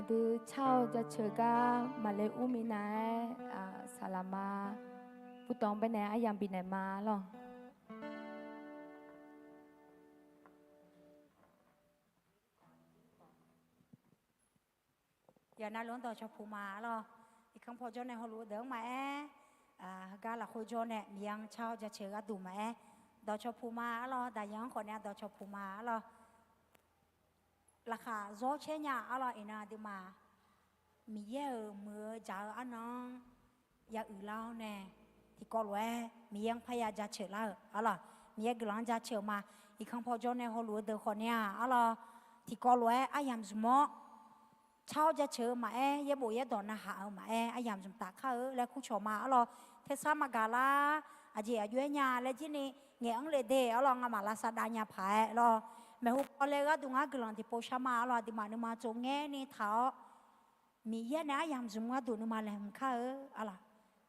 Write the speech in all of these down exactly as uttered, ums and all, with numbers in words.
Aqdui car-eu jaceuq gar maqle ur minav-aer, saqlaq ma. Buvtawv-anr baenae aryamq bifnaeq ma lawq. Yawqnavluf-anr dawqcawq puq ma arlawr. Irkanr paw jawr nae hawluf-eu deuq-anr maqaer, heugar lafkhoer jawr nae Miqyaer-anr car-awr jaceuq-eu gharduq maqaer, dawqcawq puq ma arlawr. Daqyan-anr khawf nae dawqcawq puq ma arlawr. Laqkhaq zawr caer nya arlawr. Iqnan aqduimaf Miqyaer-euq muiq-eu dzaq-eu arnan-anr ya uiqlar-awr nae, tiqkawv lof-aer Miqyaer-anr parya jaceuq lar-euq arlawr. Miqyaer guiqlanq-anr jaceuq-eu ma. Irkanr paw jawr nae hawluf-eu deuq khawf nae-aq arlawr, tiqkawv lof-aer aryamq zmq-awr, car-awr jaceuq-eu maqaer, yaerbof yaerdawq narhaq-eu maqaer, aryamq zmq taf kar-eu laer kurcawq ma arlawr. Tersar maqgaq lar, aqjeq aqjox-aer nya laer jir ni ngaeq-anr le de arlawr. Ngamaf lavsav dav nya paq-aer lawr. Maeqhu paw le gharduq ngar guiqlanq tiqpov shar ma arlawr. Aqduimaf nuima tsov ngaer ni taq-awr, Miqyaer nae aryamq zmq gharduq nuima laeqhmq kar-eu arlawr.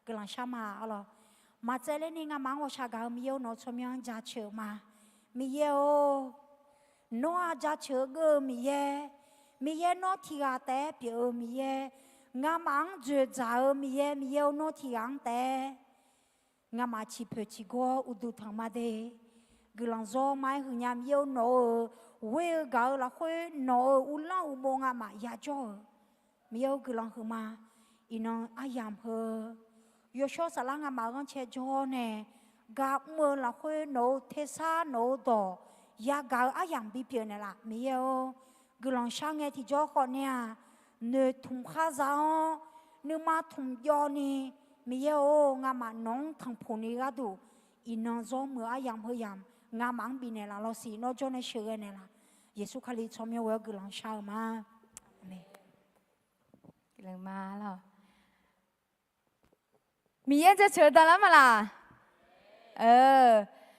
Guiqlanq shar ma arlawr. Maqtsaevler ni ngamaf-anr ghawqshaq gaq-eu Miqyaer-or, nawq-eu tsawrmyanr-anr jaceuq-eu ma. Miqyaer-or, nawr-aq jaceuq-eu geur-eu Miqyaer, Miqyaer nawr tiq ghaq taef-aer pyeuf-eu Miqyaer, ngamaf-anr dzoeqdzaq-eu Miqyaer, Miqyaer-or, nawr tiq ghaq-anr taef-aer ngamaf ciqpoeq ciqgor-awr uqduq tanq ma de. Guiqlanq zawr ma-aer huiqnya Miqyaer-or, nawq-euq ghoer-eu gaq-eu lafkhoer nawq-euq uvlanr uqmov ngamaf yajawr-euq Miqyaer-or, guiqlanq huiqma. Iqnan aryamq heu yawshawr saflar ngamaf-eu ghanrcae jawr nae, gaq mr-eu lafkhoer nawq-euq tersar nawq-euq dawq yagaq-eu aryamq bipyeuf naeqlaf. Miqyaer-or, guiqlanq shar ngae tiqjawr khawf nae-aq, noeqtmq khar za-awr, nuima tmq jawv ni, Miqyaer-or, ngamaf nawq-anr tanqpuq ni gharduq, iqnan zawr muiq-eu aryamq heu yamq ngamaf-anr bifnaeq laf lawsiq. Nawr jawr nae sheuqghae naeqlaf. Yeqsur Kali tsawrmyanr ghoe-awr guiqlanq shar-eu ma. Aqmeq. Miqyaer jaceuq daqlar ma laq?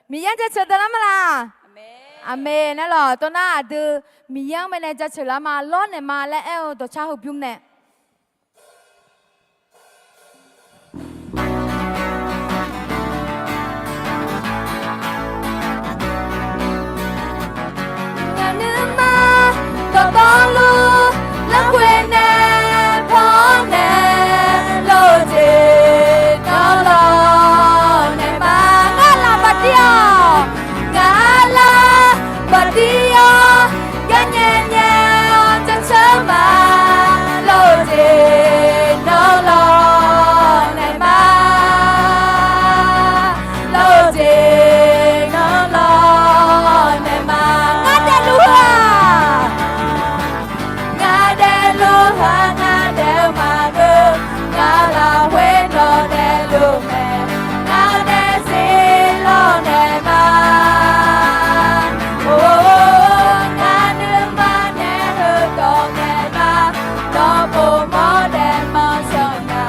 Miqyaer jaceuq daqlar ma laq? Aqmeq. Nar lawq, tawv nar aqdui Miqyaer-anr baenae jaceuq lar ma, lawrnaeq ma laer aer-eu dawqcar heu bymr nae Ngaq nuima dawqtawvluf larkhoer nae pawnaeq lor-eu jeq nawr lawrnaeq ma. Ngar laf baqdir-awq, ngar laf baqdir-awr, garnyae nyae-awr jaceuq ma. Lor-eu jeq nawr lawrnaeq ma. Lor-eu jeq nawr lawrnaeq ma. Ngar daefluf-aq, ngar daefluf-aq, ngar daef-eu maqngeur. Ngar lafkhoer nawq daefluf mae. Ngar daefzir lawrnaeq ma. Or, ngar nuima nae heudawq naeq ma. Nawr pov mawr daef manq sanq nya.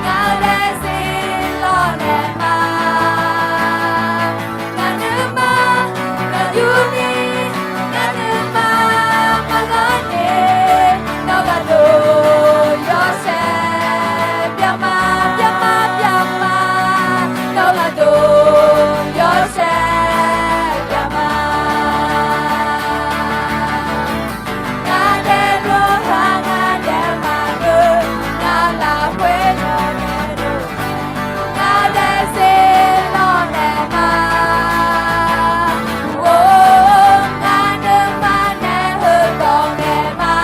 Ngar daefzir lawrnaeq ma. Ngaq nuima, ngaq yuni, ngaq nuima, maqlanr ni, nawr gharduq yawshaef byaq ma, byaq ma, byaq ma, nawr gharduq yawshaef byaq ma. Ngar daefluf-aq, ngar daef-eu maqngeur, ngar lafkhoer nawq daefluf mae. Ngar daefzir lawrnaeq ma. Or, ngar nuima nae heudawq naeq ma.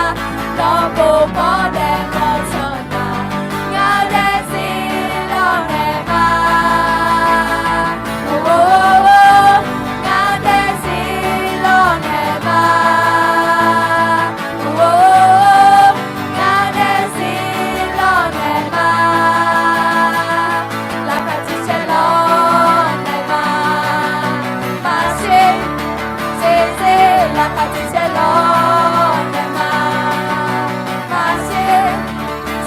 Nawr pov mawr daef manq sanq nya. Ngar daefzir lawrnaeq ma. Or, ngar daefzir lawrnaeq ma. Or, ngar daefzir lawrnaeq ma. Laqkhaq tiq caer lawrnaeq ma. Maqshir, sher sher, laqkhaq tiq caer lawrnaeq ma. Maqshir,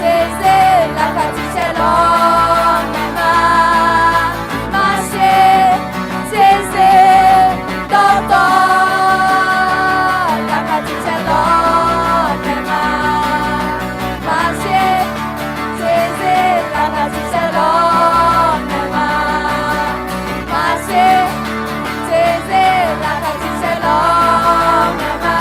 sher sher, laqkhaq tiq caer lawrnaeq ma. Maqshir, sher sher, dawrdawr, laqkhaq tiq caer lawrnaeq ma. Maqshir, sher sher, laqkhaq tiq caer lawrnaeq ma. Maqshir, sher sher, laqkhaq tiq caer lawrnaeq ma.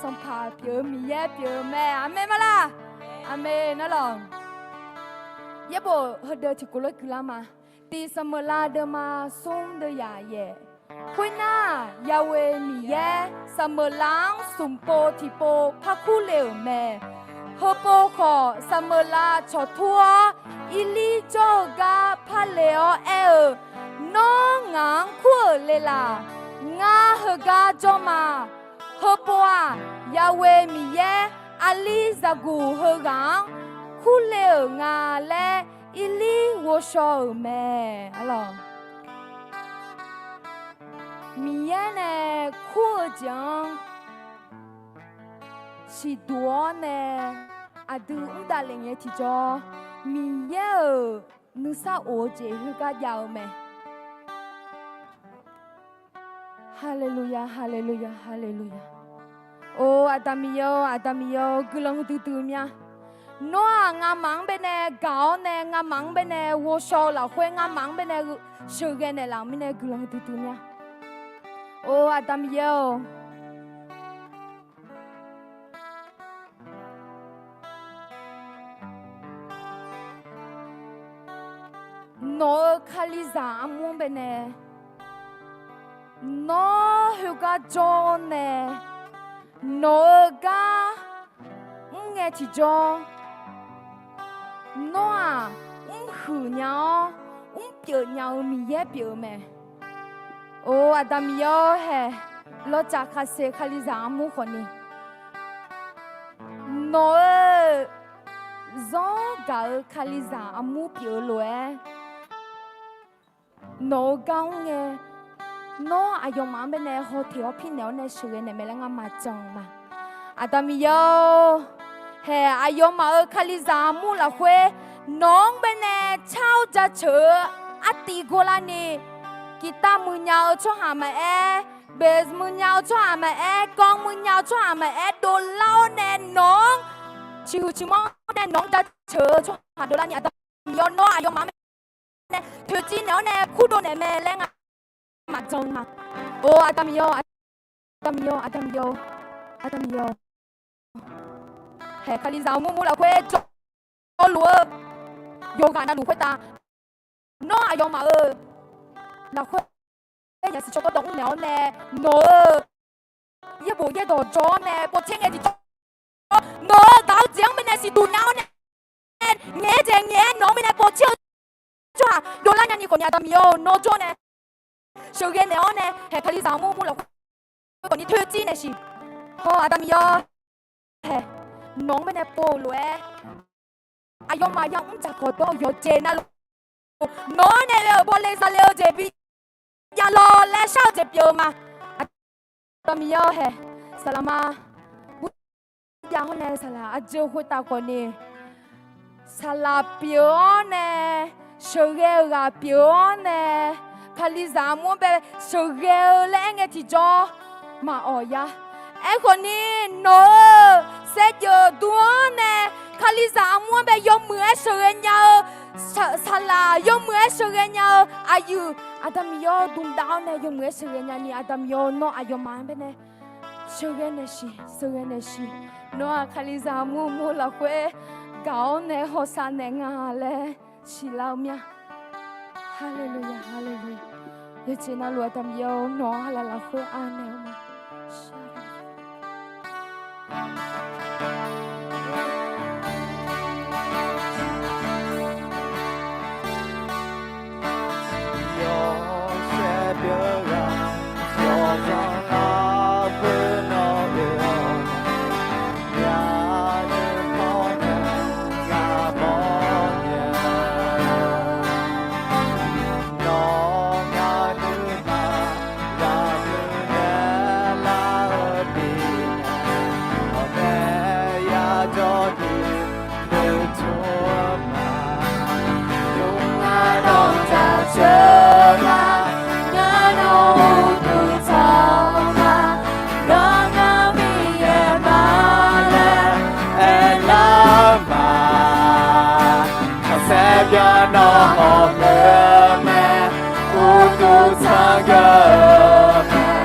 Sanqpaq pyeuf-eu Miqyaer pyeuf-eu mae. Aqmeq ma laq? Aqmeq nar lawq. Yaerbof heudeuq tiqkawv lof guiqlar ma. Tiq Saqmeuqlav deuvma smr deuv yaq yaef. Khoernar, Yahweh Miqyaer Saqmeuqlav-anr smq pov tiqpov par kurle-euq mae. Heupov khawf, Saqmeuqlav cawqtur-awr, Irlir jawr-eu gar par le-awr aer-eu, Nawr ngaq-anr kur-euq le laq? Ngar heugar jawr ma. Heupov-aq, Yahweh Miqyaer Aqlizaqguq heughaq-anr kurle-euq nga laer Irlir ghovshaw-euq mae. Arlawq, Miqyaer nae kur-eu jeq-anr siqduq-awr nae aqdui mr davlef ngae tiqjawr, Miqyaer-euq nuisar of-eu jeq khoergar jav-eu mae. Haleluya, haleluya, haleluya. Or, Aqda Miqyaer-or, Aqda Miqyaer-or, guiqlanq huiqdui dui-eu mya. Nawr-aq, nga'maf-anr baenae gaq-awr nae, nga'maf-anr baenae ghovshaw-eu lafkhoer, nga'maf-anr baenae sheuqghae naeqlaf mirnae guiqlanq huiqdui dui mya. Or, Aqda Miqyaer-or, nawq-euq Kalizaq armur-anr baenae, nawr khoergar jawr-awr nae, nawq-euq gar mr ngae tiqjawr, nawr-aq, mrhuiq nya-awr, mrpyeuf nya-eu Miqyaer pyeuf-eu mae. Or, Aqda Miqyaer-or hae, lawcaf khaqseq Kalizaq armur khawfni, nawq-euq zanrgaq-euq Kalizaq armur pyeuf-eu lof-aer, nawq-euq gar mr ngae, nawr aqyawfmaf-anr baenae hawteq-awr pirnaeq-awr nae sheuqghae naeq mae laer ngar maqjan-eu ma. Aqda Miqyaer-or, hae aqyawfmaf-euq Kalizaq armur lafkhoer, nawq-anr baenae car-awr jaceuq-eu artiv gor larni, Girtav muiqnya-eu tsawrhaq maqaer, Beq muiqnya-eu tsawrhaq maqaer, Kawv muiqnya-eu tsawrhaq maqaer, dovlar-awr nae nawq-anr ciqhuiq ciqmanr nae nawq-anr jaceuq-eu tsawrhaq dovlar ni, Aqda Miqyaer-or, nawr aqyawfmaf-anr baenae toeqciv naeq-awr nae kurdov naeq mae laer ngar maqjan-eu ma. Or, Aqda Miqyaer-or, Aqda Miqyaer-or, Aqda Miqyaer-or, Aqda Miqyaer-or, hae Kalizaq armur mur lafkhoer jawrluf-eu yawqghaq navluf khoertav, nawr aqyawfmaf-euq lafkhoer yasiq tsawrkawv dawq mr naeq-awr nae, nawq-euq yaerbof yaerdawq jawr-awr nae povtser ngae tiqjawr, nawq-euq gaq-eu jeq-anr baenae siqduq nya-awr nae, ngaeq-aer jeq ngaeq-aer nawq-anr baenae povtser-eu tsawrhaq dovlar nyani khawfni, Aqda Miqyaer-or, nawr jawr nae sheuqghae naeq-awr nae, hae Kalizaq armur mur lafkhoer khawfni toeqciv naeq siq. Haw, Aqda Miqyaer-or, hae nawq-anr baenae pov-euq lof-aer, aqyawfmaf ya mr dzaq kawq dawr-eu yawqjeq navluf, nawq-anr nae oe-euq bawle zale-eu jeq bi jav law laer shar-eu jeq pyeuf-eu ma. Aqda Miqyaer-or, hae saqlaq ma. Bur jav hawr nae saqlaq arjeuv khoertav khawfni, saqlaq pyeuf-awr nae, sheuqghae-eu ghaq pyeuf-awr nae, Kalizaq armur-anr bae sheuqghae-eu laer aer ngae tiqjawr maqawq ya. Aerkhawfni, nawq-euq saevdzeuf dur-awr nae, Kalizaq armur-anr bae yawmuiq-aer sheuqghae nya-eu saqlaq, yawmuiq-aer sheuqghae nya-eu aqyuif, Aqda Miqyaer-or, dmqdav-awr nae yawmuiq-aer sheuqghae nyani, Aqda Miqyaer-or, nawr aqyawfmaf-anr baenae sheuqghae naeq siq, sheuqghae naeq siq. Nawr-aq, Kalizaq armur mur lafkhoer gaq-awr nae hawsav naeq nga laer siqlar-eu mir-a. Haleluya, haleluya. Yawqjeq navluf Aqda Miqyaer-or, nawq-anr aqlaf lafkhoer anaeq-eu ma. Saerbyar nawr hawq peuq-eu mae, uqduq tsaq geur-eu mae,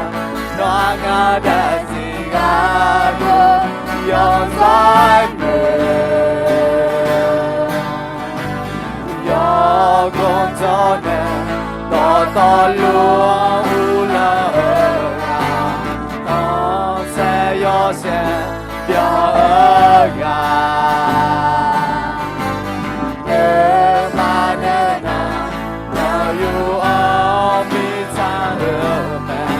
nawr-aq ngar daefzir ghaq Awrluf-anr urlar-eu ghaq, khanqsaer yawshaef byov-eu ghaq, nuima nuinan nawq yur-anr mirtsaq-eu mae.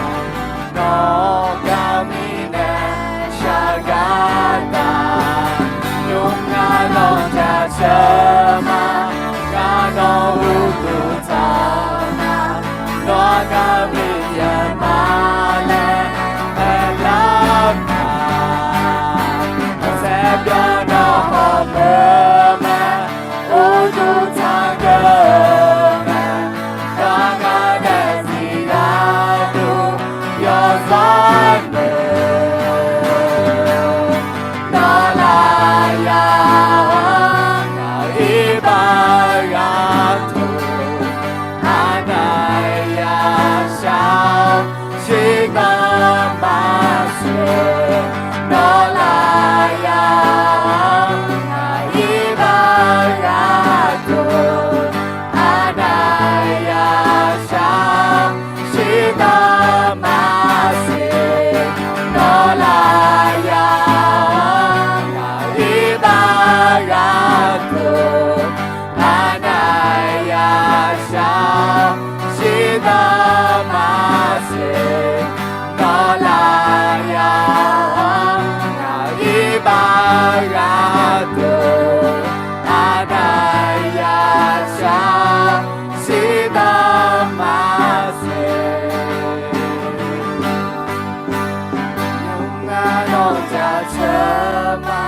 Nawq gar mirnae shar gar taf, nymr ngar nawq jaceuq ma. Ngar nawq uqduq taq ma, nawr gar miqyaer ma laer aerlar ma. Khanqsaer byov nawr hawmeu mae, uqduq taq geur-eu mae. Nawr ngar daefzir gharduq yawzanr noeq, nawr lafyaq-anr ngaq-euq iqbax gharduq aqnav yashar-awr shirdan maqsiq. Nawr lafyaq-anr ngaq-euq iqbax gharduq aqnav yashar-awr shirdan maqsiq. Nawr lafyaq-anr ngaq-euq iqbax gharduq aqnav yashar-awr shirdan maqsiq. Nawr lafyaq-anr ngaq-euq iqbax gharduq aqnav yashar-awr shirdan maqsiq. Nymr ngar nawq jaceuq ma,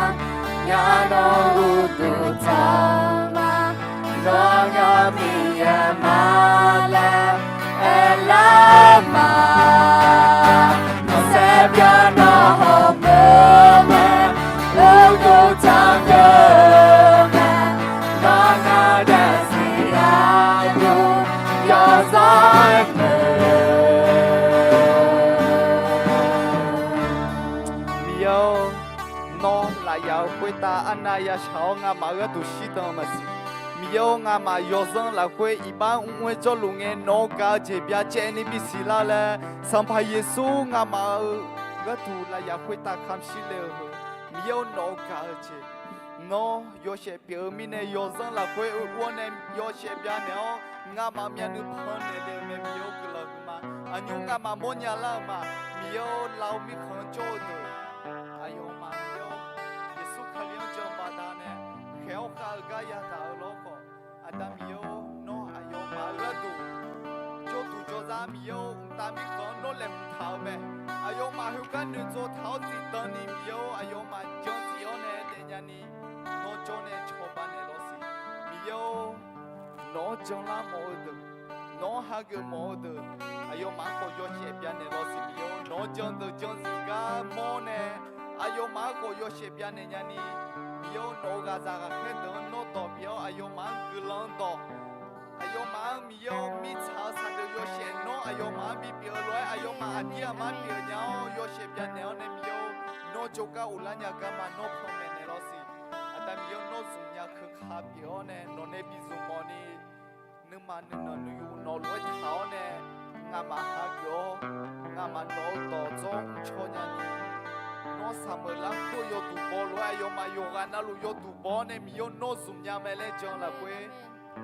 ngar nawq uqduq taq ma, nawr ngar miqyaer ma laer aerlar ma. Khanqsaer byov nawr hawmeu mae, uqduq taq geur-eu mae. Nawr ngar daefzir gharduq yawzanr noeq. Miqyaer-or, nawr lafyaq-euq khoertav arnav yashaq-awr ngamaf-euq gharduq shirdan maqsiq. Miqyaer-or, ngamaf yawzanr lafkhoer iqbax mrmr-aer jawrluf ngae nawq-eu gaq-eu jeq byacaevni bisiq lar laer, Sanqpaq Yeqsur ngamaf-euq gharduq lafyaq khoertav kamq shir le-eu heu, Miqyaer-or, nawq-eu gaq-eu jeq, nawr yawshaef pyeuf-eu mirnae yawzanr lafkhoer oe ur-awr nae yawshaef byanaeq-awr, ngamaf myavnuiv pannaeq le-euq mae. Miqyaer-or, guiqlanq huiqma. Aqnymr ngamaf mawrnya lar-euq ma. Miqyaer-or, lar-eu mirkhanq-anr jawr-eu deuq, aqyawfmaf Miqyaer-or, Yeqsur Kali-anr jan baqdanae khaeq-awr khav-eu gar yadaq-eu lawrkhawf, Aqda Miqyaer-or, nawr aqyawfmaf-euq gharduq jawrduq jawrzar Miqyaer-or, mqtav mirkhanq-anr nawr laeqhmq taq-eu mae. Aqyawfmaf khoergar noeqtsov taq-awr zifdan ni Miqyaer-or, aqyawfmaf jan zif-awr nae daefnya ni nawr jawr nae cawba naeq lawr siq. Miqyaer-or, nawq-anr janlar mawf-eu deuq, nawq-anr hageuf mawf-eu deuq, aqyawfmaf-anr khawf yawshaef byanaeq lawr siq. Miqyaer-or, nawq-anr jan deuq jan zif gar mawr nae, aqyawfmaf-anr khawf yawshaef byanaeq nyani, Miqyaer-or, nawq-euq ghaqzaq ghaqkhaer deuq-anr nawr dawq bif-awr aqyawfmaf-anr guiqlanq dawq, aqyawfmaf-anr Miqyaer-or, mirtsaq-eu saqdeuq yawshaef nawr aqyawfmaf-anr bipyeuf-eu lof-aer aqyawfmaf aqdir aqmar pyeuf nya-awr yawshaef byanaeq-awr nae Miqyaer-or, nawr jawrgar ghoflar nya garma nawr panmaeq naeq lawr siq. Aqda Miqyaer-or, nawr zmqnya keuka pyeuf-awr nae nawq nae bi zmq mawf ni, nuima nuinanq nuiyu nawq lof-aer taq-awr nae, ngamaf hageuf-awr, ngamaf nawq-eu dawq dzawr mrcaw nyani, nawr saqmeuq larkur-eu yawduq baw lof-aer aqyawfmaf yawqghaq navluf yawduq baw-awr nae Miqyaer-or, nawr zmqnya mae laer jan lafkhoer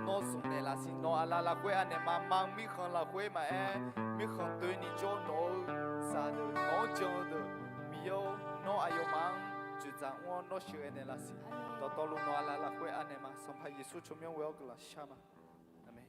nawr zmqnaeq laf siq. Nawq aqlaf lafkhoer anaeq ma. Maqmuiq mirkhanq lafkhoer maqaer, mirkhanq doeni jawr nawq-eu saqdeuq nawq-anr jan-eu deuq, Miqyaer-or, nawr aqyawfmaf-anr dzoeqdzaq mr-awr nawr sheuqghae naeq laf siq. Dawqtawvluf nawq aqlaf lafkhoer anaeq ma. Sanqpaq Yeqsur tsawrmyanr ghoe-awr guiqlanq shar ma. Aqmeq.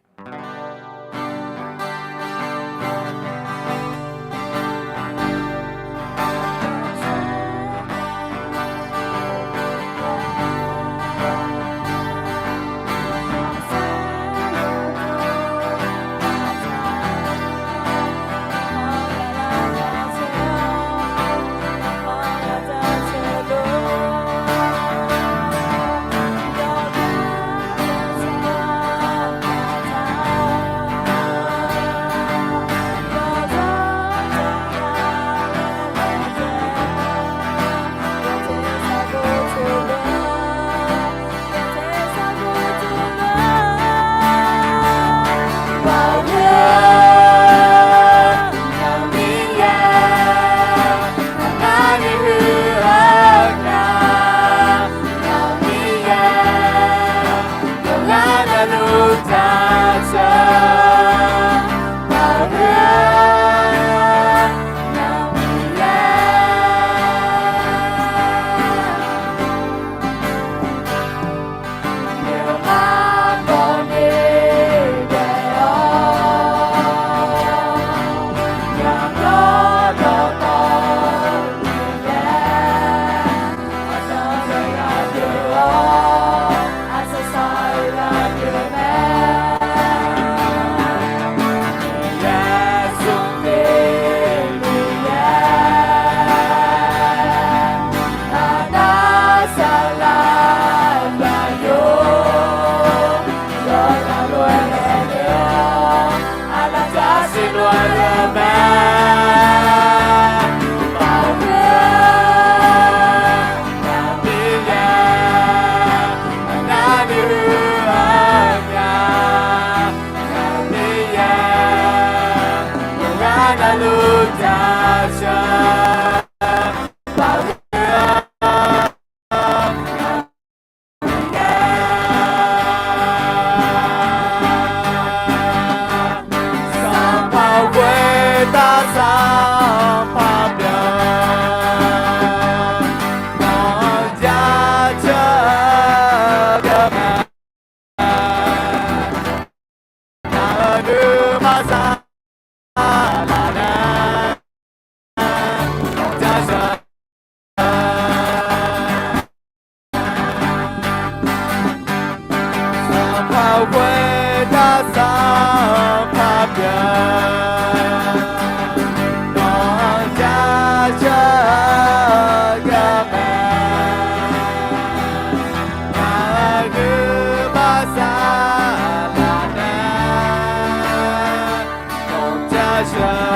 Tavsanr parbyaq, nawq-anr jaceuq-eu garma, ngaq-euq nuima saqlaq nar, nawq-anr jaceuq Sanqpaq khoertav sanqpaq byaq, nawq-anr jaceuq-eu garma, ngaq-euq nuima saqlaq nar, nawq-anr jaceuq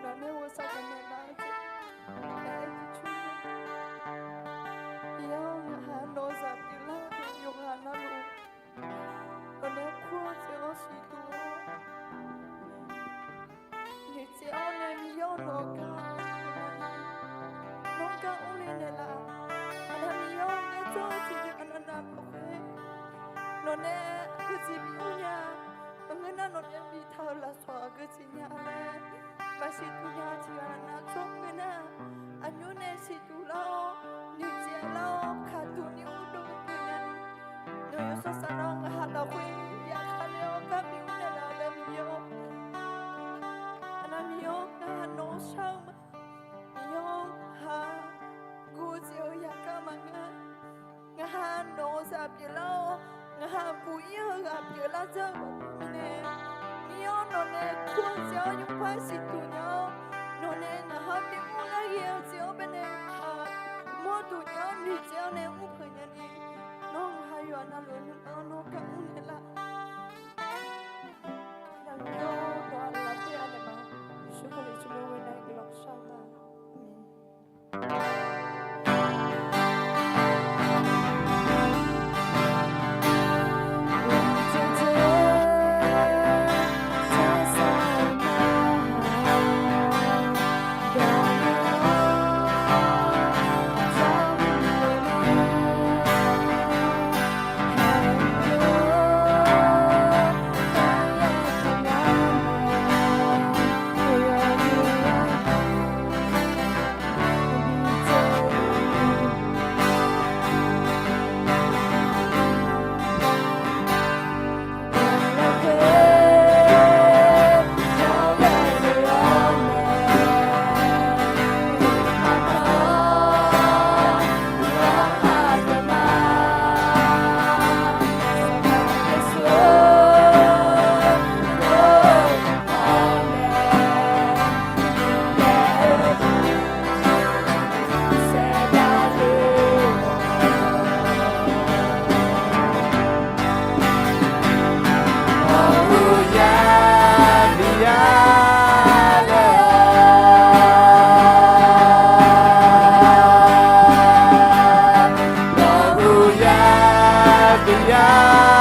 Nawq nae ghovshaw naeq naeq lar-eu jeq, nawq nae aer-eu jeq coer-a. Iqnan ngaq ha nawq-eu zaq pyeuflar-eu yawqghaq navluf, nawq nae kur-eu jeq-anr siqduq-awr, noeqtsaev-awr nae Miqyaer-awr nawq-eu gar, nawr gar urle naeqlaf. Aqda Miqyaer-awr, nae jawr-eu jeq aqnav nav lafkhoer, nawq nae aqgeujeq bimr nya, maqngeur nar nawq nae bitaq-euq lafsawq aqgeujeq nya laer maqsiqduq nya tiqghaq nav tsawrhaq ngeur nar, aqnymr nae siqduq lar-awr, noeqtsaev lar-awr, kaqduq ni urdov pyeuf nya. Nawq-euq yawshawr saflar ngaq ha lafkhoer yaqkale-awr gar bimr naeqlaf laer Miqyaer-awr, aqnav Miqyaer-awr, ngaq ha nawq-anr shar-eu ma. Miqyaer-awr, ngaq ha guv-eu jeq-euq yaqkhav maqngeur. Ngaq ha nawq-eu zaq pyeuflar-awr, ngaq ha buq-ir-eu ghaq pyeuflar dzeur-eu mirnae, Miqyaer-awr, nawq nae kur-eu jeq-anr yawpar siqduq nya-awr, nawq nae ngaq ha bimr lar ghae-eu jeq-anr baenae, mawrduq nya-awr noeqtsaev-awr nae mr peuq nya ni, nawr ngaq ha yawqha navluf nuima-anr nawr gar mr naeqlaf. Aqda Miqyaer-awr, nawq-anr lafkhoer anaeq ma. Yeqsur Kali tsawrmyanr-anr ghae nar guiqlanq shar-eu ma. Aqmeq. laer-awq.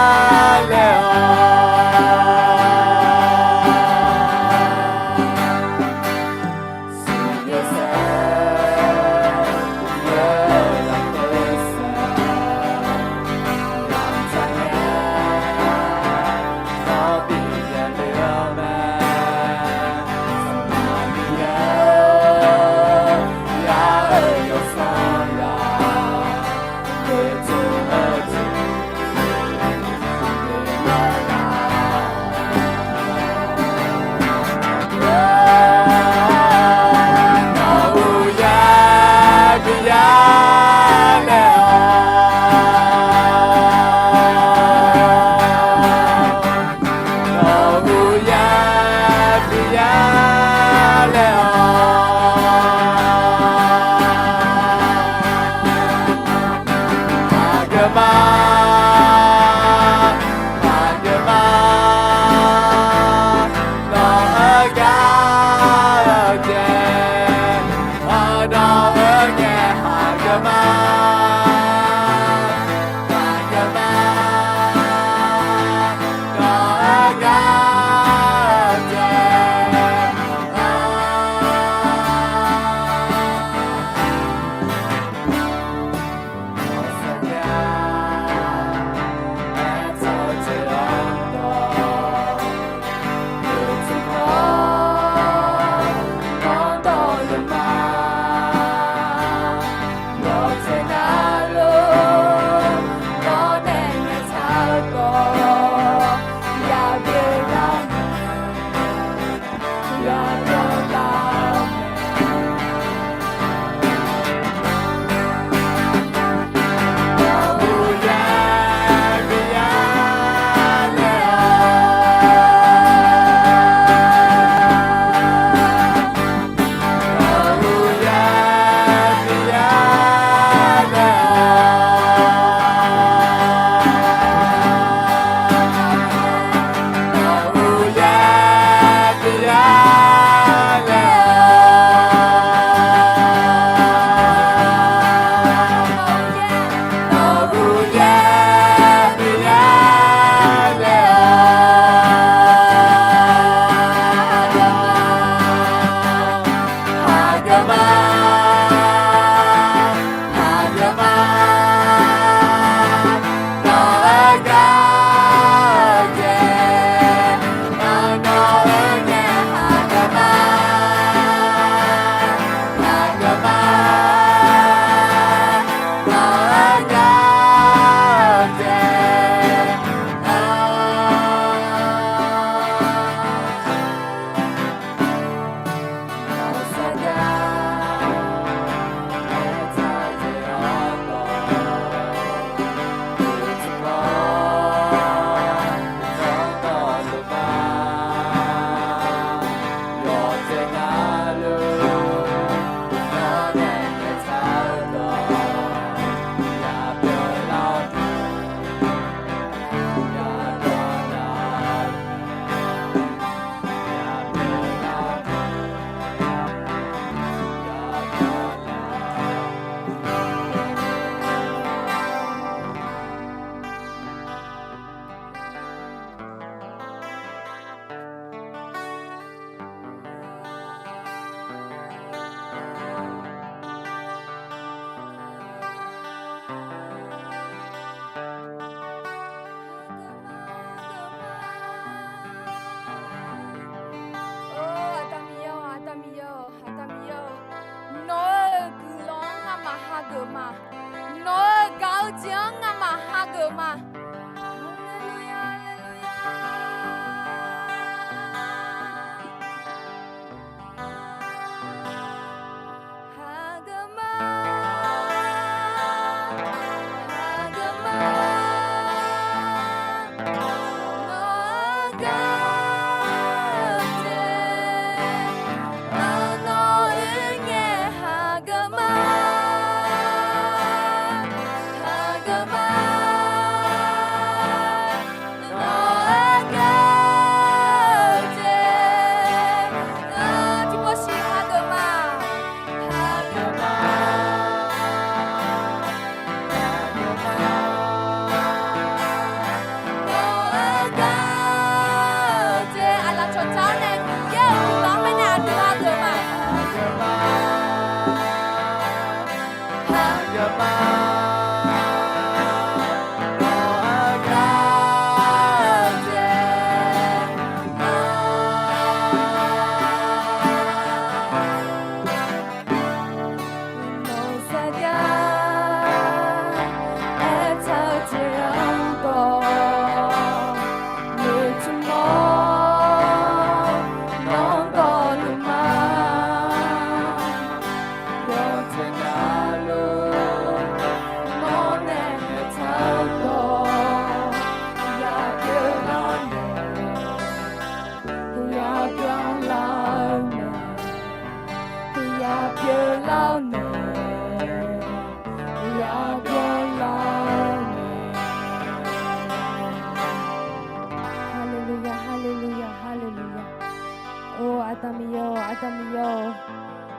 Aqda Miqyaer-or,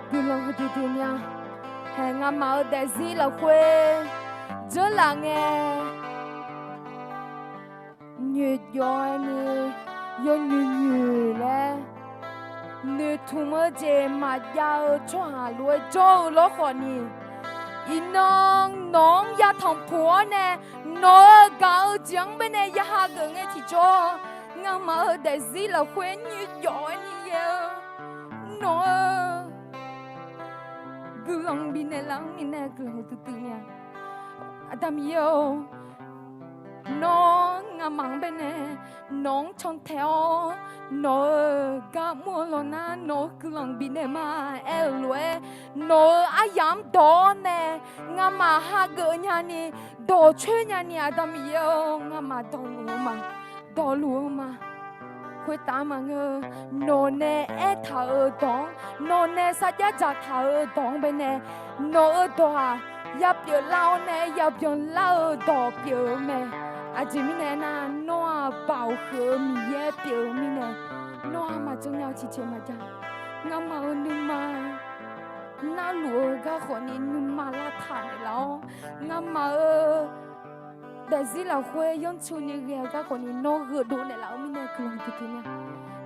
guiqlanq huiqdui dui mya. Haeq, ngamaf-euq daefzir lafkhoer dzeurlaf ngae, nyoeqjawf-aer ni, yawnyoeq nyoeq laer noeqtmq-eu jeq maqjav-eu tsawrhaq lof-aer jawr-eu lawrkhawf ni, iqnan nawq-anr yatanq puq-awr nae, nawq-euq gaq-eu jeq-anr baenae ya hageuf ngae tiqjawr, ngamaf-euq daefzir lafkhoer nyoeqjawf-aer ni ghae-eu nawq-euq guiqlanq bifnaeq laf-anr mirnae guiqlanq huiqdui dui mya. Aqda Miqyaer-or, nawr ngamaf-anr baenae nawq-anr cantae-awr, nawq-euq gar mr-eu lawnar nawq-euq guiqlanq bifnaeq ma aer-euq lof-aer, nawq-euq aryamq-anr dawq-awr nae ngamaf hageuf nyani, dawqcoer nyani, Aqda Miqyaer-or, ngamaf dawqluf-eu ma, dawqluf-eu ma. Khoertav maqngeur, nawq nae aertaq-euq dawq-anr, nawq nae sarjax dzaqtaq-euq dawq-anr baenae, nawq-euq dawq-aq, yapyeuf lar-awr nae yabyan lar-eu dawq pyeuf-eu mae. Aqjeq mirnae aernar, nawr-aq, Baoq huiq-eu Miqyaer pyeuf-eu mirnae, nawr-aq, maqjan nya-eu tiqjeq maqjav. Ngamaf-euq nuima narluf-eu garkhawf ni nuima lavtaq naeqlaf-awr, ngamaf-euq daefzir lafkhoer yanrcu ni ghae-eu garkhawf ni nawr gheufdov naeqlaf-eu mirnae guiqlanq duidui mya.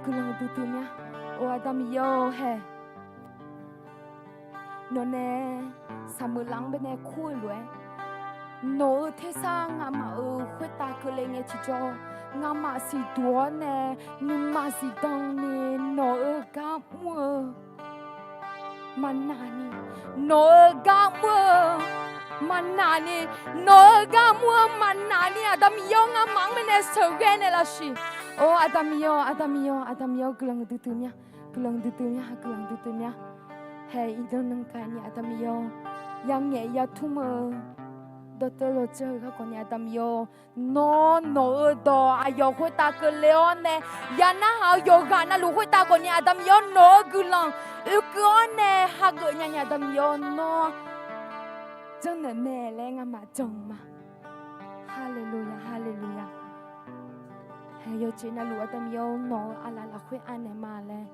Guiqlanq duidui mya. Or, Aqda Miqyaer-or, haeq, nawq nae saqmeuq laf-anr baenae kur-eu lof-aer, nawq-euq tersar ngamaf-euq khoertav keuvle ngae tiqjawr, ngamaf siqduq-awr nae nuima zifdan ni nawq-euq gar mr-eu maqnaq ni, nawq-euq gar mr-eu maqnaq ni, nawq-euq gar mr-eu maqnaq ni, Aqda Miqyaer-or, ngamaf-anr baenae sheuqghae naeqlaf siq. Or, Aqda Miqyaer-or, Aqda Miqyaer-or, Aqda Miqyaer-or, guiqlanq duidui mya. Guiqlanq duidui mya, guiqlanq duidui mya. Haeq, iqnan nan gaq ni, Aqda Miqyaer-or, yangaeq yatmr-eu dawqtawvluf dzeur-eu garkhawf ni, Aqda Miqyaer-or, nawr nawq-euq dawq aqyawf khoertav keuvle-awr nae, ya narhaq-eu yawqghaq navluf khoertav khawf ni, Aqda Miqyaer-or, nawq-euq guiqlanq oekeuv-awr nae hageuf nyani, Aqda Miqyaer-or, nawr janrnaeq mae laer ngamaf jan ma. Haleluya, haleluya. Haeq, yawqjeq navluf Aqda Miqyaer-or, nawq-euq aqlaf lafkhoer anaeq ma laer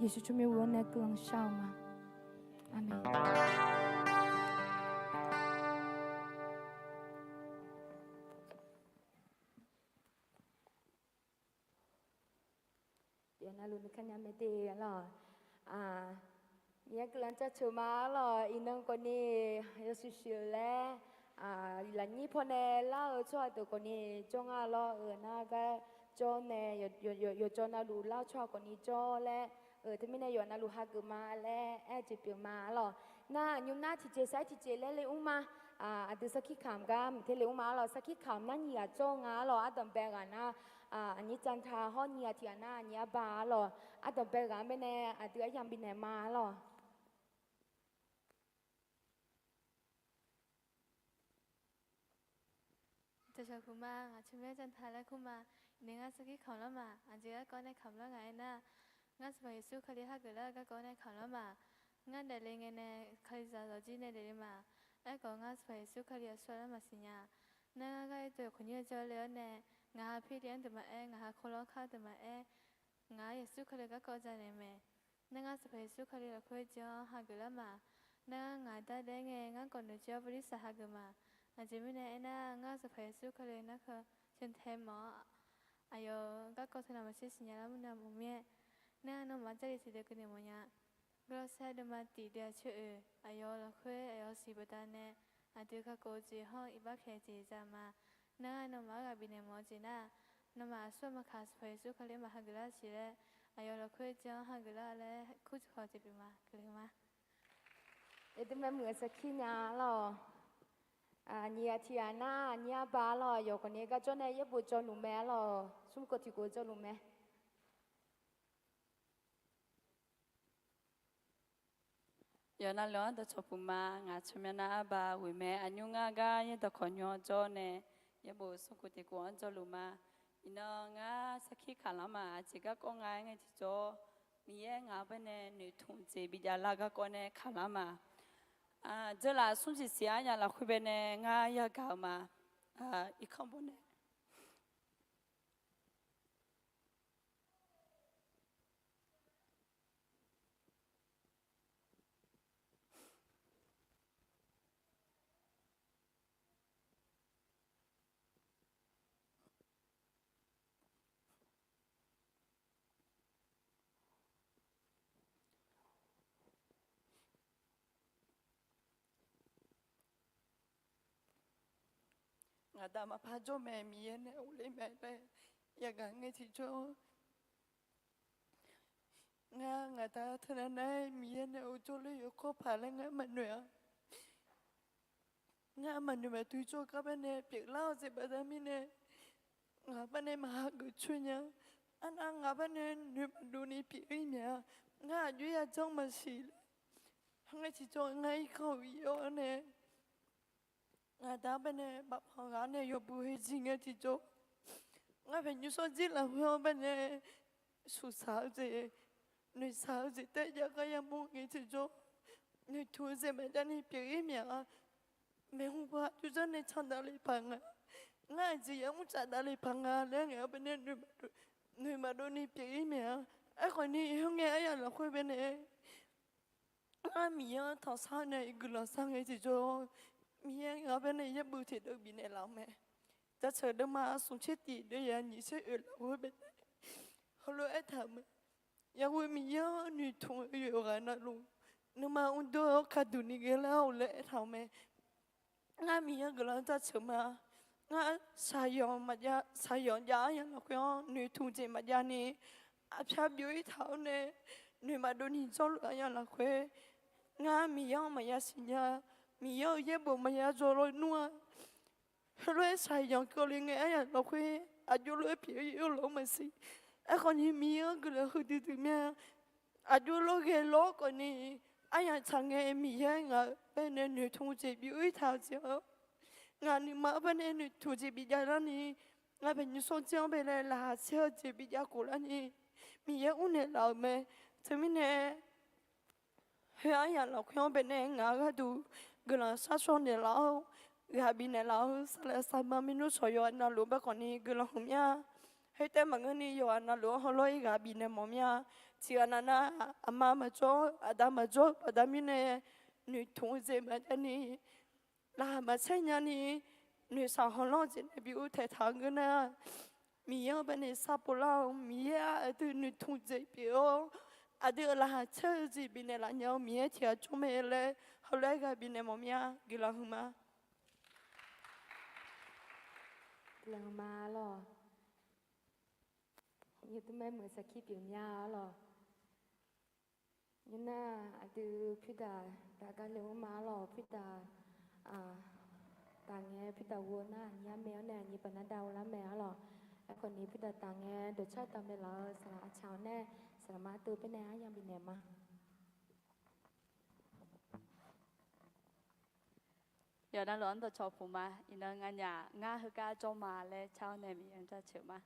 Yeqsur tsawrmyanr-awr nae guiqlanq shar-eu ma. Aqmeq. Pyeuf navluf nuikhanr nya mae de lawq. Miqyaer guiqlanq jaceuq ma lawq. Iqnan khawf ni yawshuif shuif-eu laer, lafnyir pawnae lar-eu tsawrhaq deuq khawf ni jawr nga lawr. Euq nar gar jawr nae, yawqjawr navluf lar-eu tsawrhaq khawf ni jawr laer, euq teumirnae yawf navluf hageuf ma laer aer-eu jeq pyeuf ma lawq. Nar aqnymr nar tiqjeq sar-aer tiqjeq laer le mr ma. Aqdui sarkir kamq gar mqtae le mr ma lawq. Sarkir kamq nar nyiq ghaq jawr nga lawq. Ardanqbae ghaq nar aqnyir jantaq hawr, nyiq ghaq tiq ghaq nar aqnyir arba lawq. Ardanqbae ghaq-anr baenae aqdui aryamq bifnaeq ma lawq. Dawqshawq puq ma, ngaq tsawrmyanr jantaq laer kur ma. Iqnan ngar sarkir kamq lar ma. Aqjeq garkawv nae kamq lar ngaq aernar, ngar Sanqpaq Yeqsur Kali hageuf lar-eu garkawv nae kamq lar ma. Ngar daefle ngae nae Kalizaq zawqjir nae daefle ma. Aerkhawf ngar Sanqpaq Yeqsur Kali aqsur lar maqsiq nya. Nar ngar gar oedeuq khaqnyir-eu jawrle-awr nae, ngaq ha pirlif-anr deuq maqaer, ngaq ha kawrlawr kar deuq maqaer, ngaq-anr Yeqsur Kali garkawv janaeq mae. Nar ngar Sanqpaq Yeqsur Kali lafkhoer jan-anr hageuf lar ma. Nar ngar ngaq dardaer ngae ngar khawf noeqtsoeq-awr bolirsaq hageuf ma. Aqjeq mirnae aernar, ngar Sanqpaq Yeqsur Kali narkhan cantae mawf-awr, aqyawf garkawv teunav maqtser siqnya lar mr nae maqmyaer. Nar ngar nawmaf-anr Jarlif tiqdeuv keuvni mawfnya. Gawrlawrsaer deuvma tiqdeuv-aq coer-euq aqyawf lafkhoer aqyawf siq baqdanae, aqdui kakhof-eu jeq hawr-eu iqbax pyaeq jeq za ma. Nar ngar nawmaf-anr ghaq bifnaeq mawf-eu jeq nar, nawmaf aqsur maqkaq Sanqpaq Yeqsur Kali maqhageuf lar siq laer, aqyawf lafkhoer jan-anr hageuf lar laer kurtaq-eu jeq pyeuf ma. Keuvle ma. Aqduimaf muiq-eu sarkir nya lawq. Nyiq ghaq tiq ghaq nar aqnyir arba lawq. Yawqghaq ni gar jawr nae yaerbof jawrluf mae lawq. Smrkhof tiqkhof jawrluf mae. Yawqnan luf-anr dawqcawq puq ma. Ngaq tsawrmyanr nar arba ghoeq mae. Aqnymr ngar gar yaerdawq khawqnymr-anr jawr nae yaerbof smrkhof tiqkhof-anr jawrluf ma. Iqnan ngar sarkir kamq lar ma. Aqjeq garkawv nga aer ngae tiqjawr, Miqyaer ngaq-anr baenae noeqtmq jeq bijav lar garkawv nae kamq lar ma. Dzeurlaf smr siq siq-aer nya lafkhoer baenae ngar yagaq-eu ma. Irkanr bawnae. Aqda maqpar jawr mae, Miqyaer nae ghofler mae laer yagaq ngae tiqjawr. Ngar ngaqda teunav nar-aer Miqyaer nae ghofjawr ler yawkawr paq laer ngar maqnoeq-a. Ngar maqnoeq maqdui jawrgar baenae pyeuflar-awr jeq baqda mirnae, ngaq baenae maqha geuf coer nya. Arnav ngaq baenae noeq maqdov ni pyeuf-ir myaef-a. Ngar aqjox-aer yajanr maqsiq laer, herngae tiqjawr ngar irkanr-euq ir-awr nae, ngaqda baenae bafpanq ghaq nae yawbui heujir ngae tiqjawr, ngar paeqnymr shawrjir lafkhoer-anr baenae suqsaq-eu jeq, noeqsaq-eu jeq taef jav gar yamawr ngae tiqjawr, noeqtmq-eu jeq maqjav ni pyeuf-ir myaef-a. Maeqhu paw aqjox janr nae can davle paq nga. Ngar aqjeq yamr tsaf davle paq nga laer ngaeq-awr baenae noeq maqdov ni pyeuf-ir myaef-a. Aerkhawf ni herngae aryamq lafkhoer baenae, ngar Miqyaer-anr tanqsar nae guiqlanq sar ngae tiqjawr, Miqyaer ngaq baenae yaerbof tiqdeuv bifnaeq laf-eu mae. Jaceuq deuvma smq tser tiq deuv yaq nyiq tser oeq lafkhoer baenae heulof-aer aertaq-euq mae. Yaqghoe Miqyaer-anr noeqtmq-eu yawqghaq navluf, nuima mrdov-awr kaduq ni ghae lar-awq laer aertaq-euq mae. Ngar Miqyaer guiqlanq jaceuq ma. Ngar shaqyanq maqjav, shaqyanq jav aryamq lafkhoer-anr noeqtmq jeq maqjav ni, aqpyar byov-ir taq-awr nae noeq maqdov ni jawrluf aryamq lafkhoer, ngar Miqyaer-anr maqya siqnya, Miqyaer-euq yaerbof maqya jawr lawnmr-a. Heulof-aer shaqyanq keuvle ngae aryamq lafkhoer aqjox lof-aer pyeuf-eu lof-anr maqsiq. Aerkhawf ni Miqyaer-anr guiqlanq huiqdui dui mya. Aqjox lof ghae lawr khawf ni, aryamq tsaq ngae Miqyaer ngaq baenae noeqtmq jeq byov-ir taq-eu jeq-awr, ngaq nuima-anr baenae noeqtmq jeq bijav larni, ngaq paeqnymr shawrjir-anr baenae laqkhaq caer-eu jeq bijav khof larni, Miqyaer mrnaeq laf-euq mae. Teumirnae, khoer aryamq lafkhoer-anr baenae ngaq-euq gharduq guiqlanq sharshawr naeqlaf-awr, ghaq bifnaeq laf-eu saqlaq saqma maernmr shawq yawqghaq navluf bae khawf ni guiqlanq huiq mya. Khoertav maqngeur ni yawqghaq navluf-anr hawlawr-ir ghaq bifnaeq mawf mya. Tiqghaq navnav aqma maqjawr, aqda maqjawr-eu baqda mirnae, noeqtmq-eu jeq maqjav ni, laqkhaq maqsaer nya ni, noeqshaq hawlanr-eu jeq nae bi ur taeqtaq-eu ngeur nar, Miqyaer-anr baenae sharpov lar-awr, Miqyaer-aq aqdui noeqtmq jeq pyeuf-awr, aqdui-euq laqkhaq caer-eu jeq bifnaeq laf nya-eu Miqyaer tiqghaq jawr mae laer heulof-aer ghaq bifnaeq mawf mya. Guiqlanq huiqma. Guiqlanq huiqma lawq. Nymr tmr maer muiq saqkir pyeuf mya-a lawq. Nymr nar aqdui pyurdaq daq gar le-ur ma-a lawq. Pyurdaq taf ngae pyurdaq ghoe nar aqnyir armae-awr nae aqnyir baqnar dav lar mae-a lawq. Aerkhawf ni pyurdaq taf ngae dawqcar daq mae laf-eu saqlaq aqcaq-awr nae saqlaq ma artov baenae aryamq bifnaeq ma. Yawqnan luf-anr dawqcawq puq ma. Iqnan nganyaf ngar heugar jawr ma laer car-awr nae Miqyaer-anr jaceuq ma.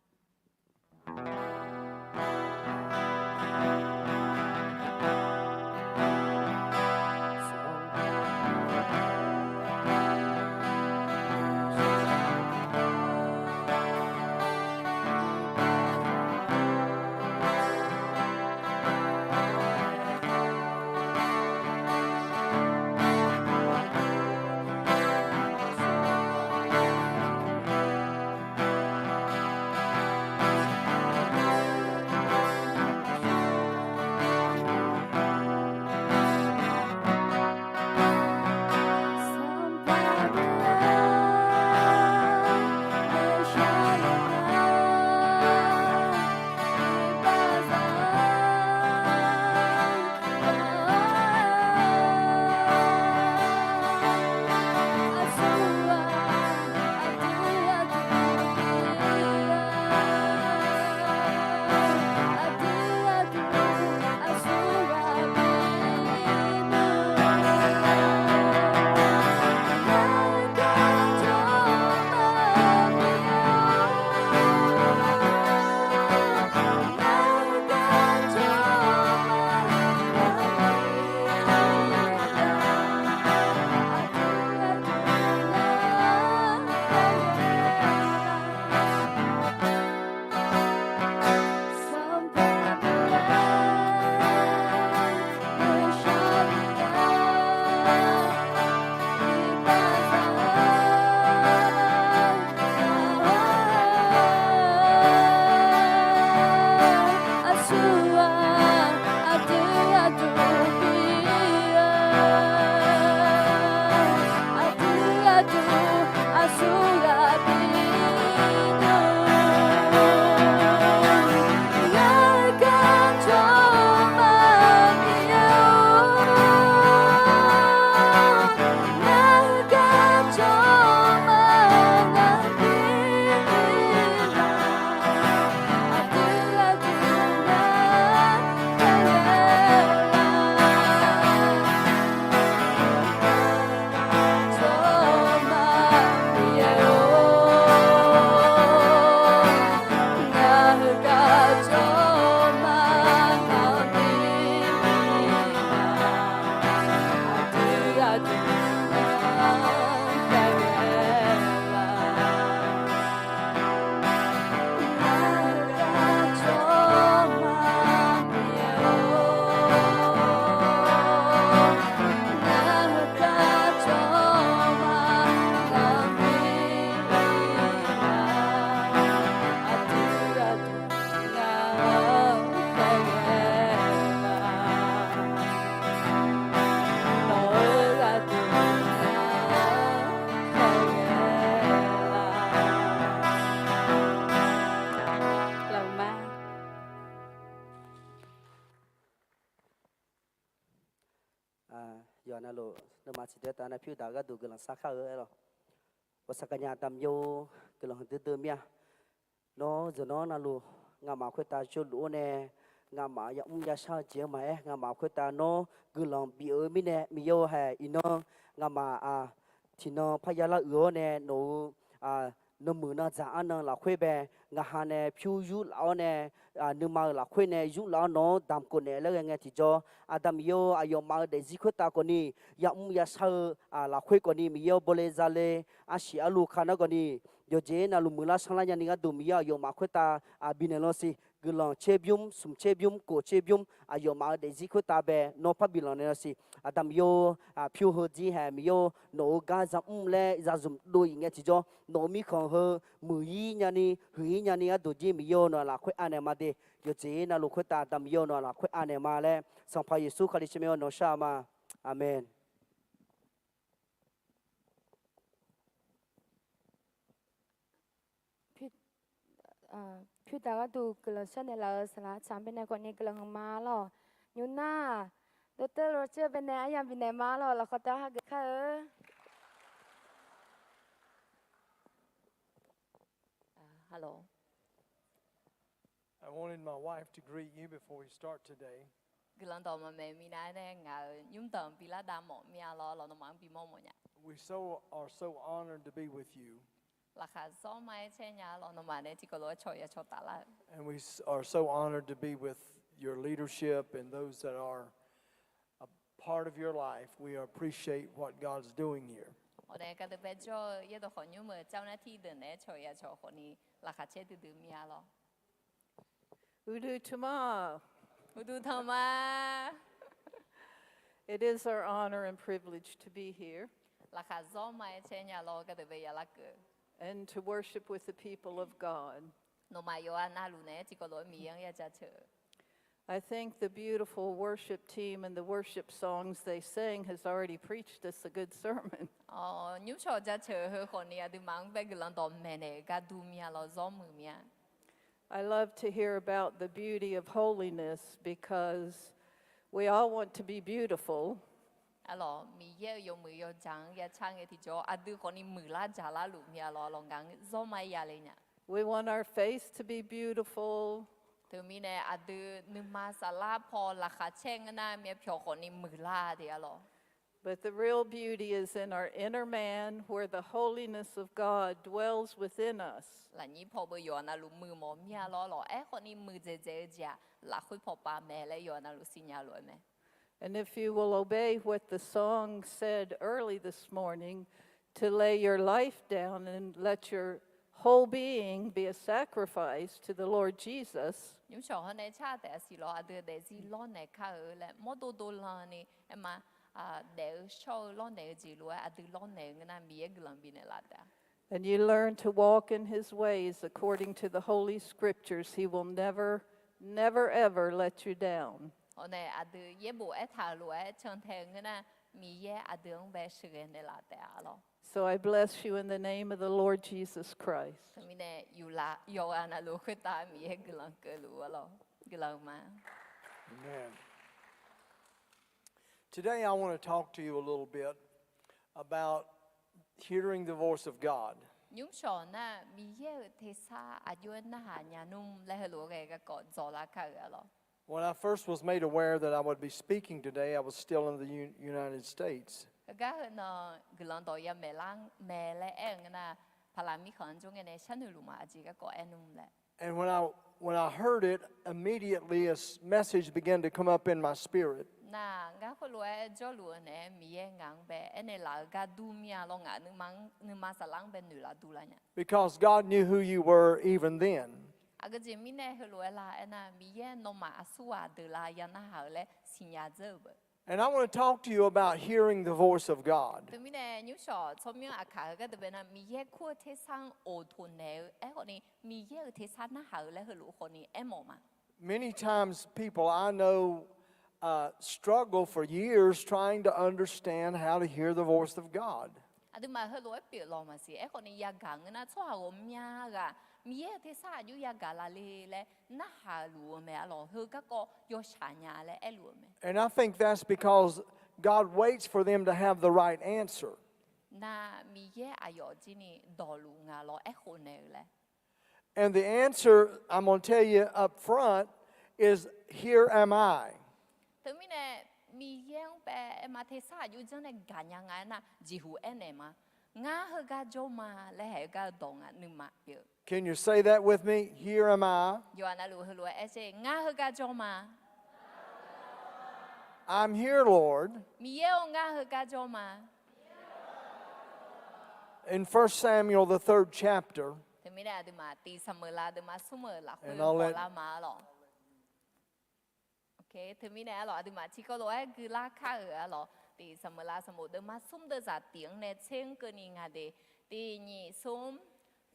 Navluf nuima ciqdeuq taf nae pyur daq gharduq guiqlanq shar kar-eu aer lawq. Ghawqshaq gaqnya Aqda Miqyaer-or, guiqlanq huiqdui dui mir-a. Nawr yawqnan navluf ngamaf khoertav jawrluf-awr nae, ngamaf yamr yashar-eu jeq-anr maqaer, ngamaf khoertav nawr guiqlanq bif-eu mirnae Miqyaer-or hae, iqnan ngamaf-aq tiqnan parya lar uiq-awr nae nawq-euq nanmuiq nandzaq arnan lafkhoer bae, ngaq ha nae pyur yurlaf-awr nae, nuima-euq lafkhoer nae yurlaf-awr nawq-anr damq khof naeq laer ghae ngae tiqjawr, Aqda Miqyaer-or, aqyawfmaf-euq daefzir khoertav khawfni, yamr yashar-eu lafkhoer khawfni Miqyaer-or, bawle zale, arsiq arlu ka nar khawfni, yawqjeq navluf muiqlar sanrlar nyani gharduq Miqyaer aqyawfmaf khoertav bifnaeq lawr siq. Guiqlanq tserbymr, smq tserbymr, kof tserbymr, aqyawfmaf-euq daefzir khoertav bae nawr parbi lanq naeq lawr siq. Aqda Miqyaer-or, pyur heu jir hae Miqyaer-or, nawq-euq gar yamr laer yazmq dov-iq ngae tiqjawr, nawq-euq mirkhanq heu muiq-ir nyani, huiq-ir nyani gharduq jir Miqyaer-or, nawq-anr lafkhoer anaeq ma de. Yawqjeq navluf khoertav Aqda Miqyaer-or, nawq-anr lafkhoer anaeq ma laer, Sanqpaq Yeqsur Kali tsawrmyanr-anr nawq shar-eu ma. Aqmeq. Pyur daq gharduq guiqlanq sharnaeq laf-euq saqlaq tsaq baenae khawfni guiqlanq huiqma lawq. Nymr nar, dawrtawv lawrceuv baenae aryamq bifnaeq ma lawq. Lafkhawf taf hageuf kar-eu. Hello. I wanted my wife to greet you before we start today. Guiqlanq dawq maqmaeq minav nae ngaq-euq nymr danq bilar dav mawf mir-a lawr, lawq nawmaf-anr bimawr mawf nya. We so are so honored to be with you. Laqkhaq zawr ma-aer caer nya lawq, nawmaf nae tiqkawv lof-aer cawq ya cawq taf lar-eu. And we are so honored to be with your leadership and those that are a part of your life. We appreciate what God's doing here. Awq nae gardeuv bae jawr-eu yaerdawq khawf nymr-euq cavnar tir deuq naeq-aer cawq ya cawq khawfni laqkhaq caer duidui mir-a lawr. Uqduq tanqma. Uqduq tanqma. It is our honor and privilege to be here Laqkhaq zawr ma-aer caer nya lawr gardeuv bae ya lar keuv. and to worship with the people of God. Nawmaf yawqha navluf naeq-aer tiqkawv lof-aer Miqyaer-anr ya jaceuq. I think the beautiful worship team and the worship songs they sang has already preached us a good sermon. Nymrshawq jaceuq heu khawfni aqduimaf-anr bae guiqlanq dawq maeqnaeq-eu gar dur mir-a lawr, zawr muiq mir-a. I love to hear about the beauty of holiness because we all want to be beautiful. Arlawq, Miqyaer-euq yawmuiq yawjaq-anr ya car ngae tiqjawr, aqdui khawfni muiqlar jaqlar luf mir-a lawr, lawq ngaq-anr zawr ma-aer ya le nya. We want our face to be beautiful. Teumirnae aqdui nuima saflar paw laqkhaq caer ngeur nar, myavpyawq khawfni muiqlar de-a lawq. But the real beauty is in our inner man, where the holiness of God dwells within us. Lafnyir paw beu yawqha navluf muiqmawf mir-a lawr, lawq aerkhawfni muiqdzaeq dzaeq-eu jeq-aq lafkhoer pawpav mae laer yawqha navluf siqnya lof-aer mae. And if you will obey what the song said early this morning, to lay your life down and let your whole being be a sacrifice to the Lord Jesus, Nymrshawq hawr nae car taef-a siq lawr, aqdui daefzir lawrnaeq kar-eu laer mawrdo dovlanni aerma, daef-eu shawr-eu lawrnaeq-eu jeq lof-aer aqdui lawrnaeq-eu ngeur nar, Miqyaer guiqlanq bifnaeq laf taef-a. And you learn to walk in his ways according to the Holy Scriptures, he will never, never, ever let you down. Awq nae aqdui yaerbof aertaq-euq lof-aer cantae-eu ngeur nar, Miqyaer aqdui-anr bae sheuqghae naeqlaf taef-a lawq. So I bless you in the name of the Lord Jesus Christ. Teumirnae yawqghaq navluf khoertav Miqyaer guiqlanq keuvluf-a lawq. Guiqlanq ma. Amen. Today I want to talk to you a little bit about hearing the voice of God. Nymrshawq nar Miqyaer-euq tersar aqjox-aer narhaq nya nmr laer heulof-aer ghae garkawv dzawlar kar-euq-a lawq. When I first was made aware that I would be speaking today, I was still in the U-, United States. Heugar heunan guiqlanq dawq ya maeqlar mae laer aer-eu ngeur nar, paqlaq mirkhanq-anr jawr ngae nae sharnoeq luf ma, aqjeq garkawv aer nmr laer. And when I, when I heard it, immediately a s-, message began to come up in my spirit. Nar ngar khoerlof-aer jawrluf-eu naeq-aer Miqyaer ngaq-anr bae aernaeq laf-eu gar dur mir-a lawr, ngaq nuima saflar-anr bae noeqlaf durlar nya. Because God knew who you were even then. Aqgeu jeq mirnae heulof-aer la aernar, Miqyaer nawmaf aqsurghaq deuq la ya narhaq-eu laer siqnya dzeur-euq beu. And I want to talk to you about hearing the voice of God. Teumirnae nymrshawq tsawrmyanr aqkaq-eu gharduq bae nar, Miqyaer kur-eu tersar-anr oqtoq naeq-eu aerkhawfni, Miqyaer-euq tersar narhaq-eu laer heulof khawfni aermawf ma. Many times people I know, uh, struggle for years trying to understand how to hear the voice of God. Aqduimaf heulof-aer pyeuf lawq maqsiq. Aerkhawfni yagaq ngeur nar, tsawrhaq ghawqmya ghaq Miqyaer-euq tersar aqjox yagaq laf le laer narhaq luf-eu mae-a lawq. Heu garkawv yawshaq nya laer aerluf-eu mae. And I think that's because God waits for them to have the right answer. Nar Miqyaer aqyawf jir ni dawqluf nga lawr aerkhof naeq-euq laer. And the answer I'm going to tell you up front is, "Here am I." Teumirnae Miqyaer-anr bae aer ma, tersar aqjox janr nae gaqnya nga aernar, jeqhuq aernaeq ma. Ngar heugar jawr ma laer haeq-eu gar-eu dawq nga nuima pyeuf. Can you say that with me? Here am I. Yawqha navluf heulof-aer aer sher, ngar heugar jawr ma. I'm here, Lord. Miqyaer-or, ngar heugar jawr ma. In First Samuel, the third chapter, Teumirnae aqduimaf tiq Saqmeuqlav deuvma smr-euq lafkhoer hawlar ma arlawq. Teumirnae arlawq, aqduimaf tiqkawv lof-aer guilar kar-euq arlawq, tiq Saqmeuqlav sanqbof deuvma smr deuvzaq tiq-anr nae tser-anr keuvni nga de. Tiq nyiq smr.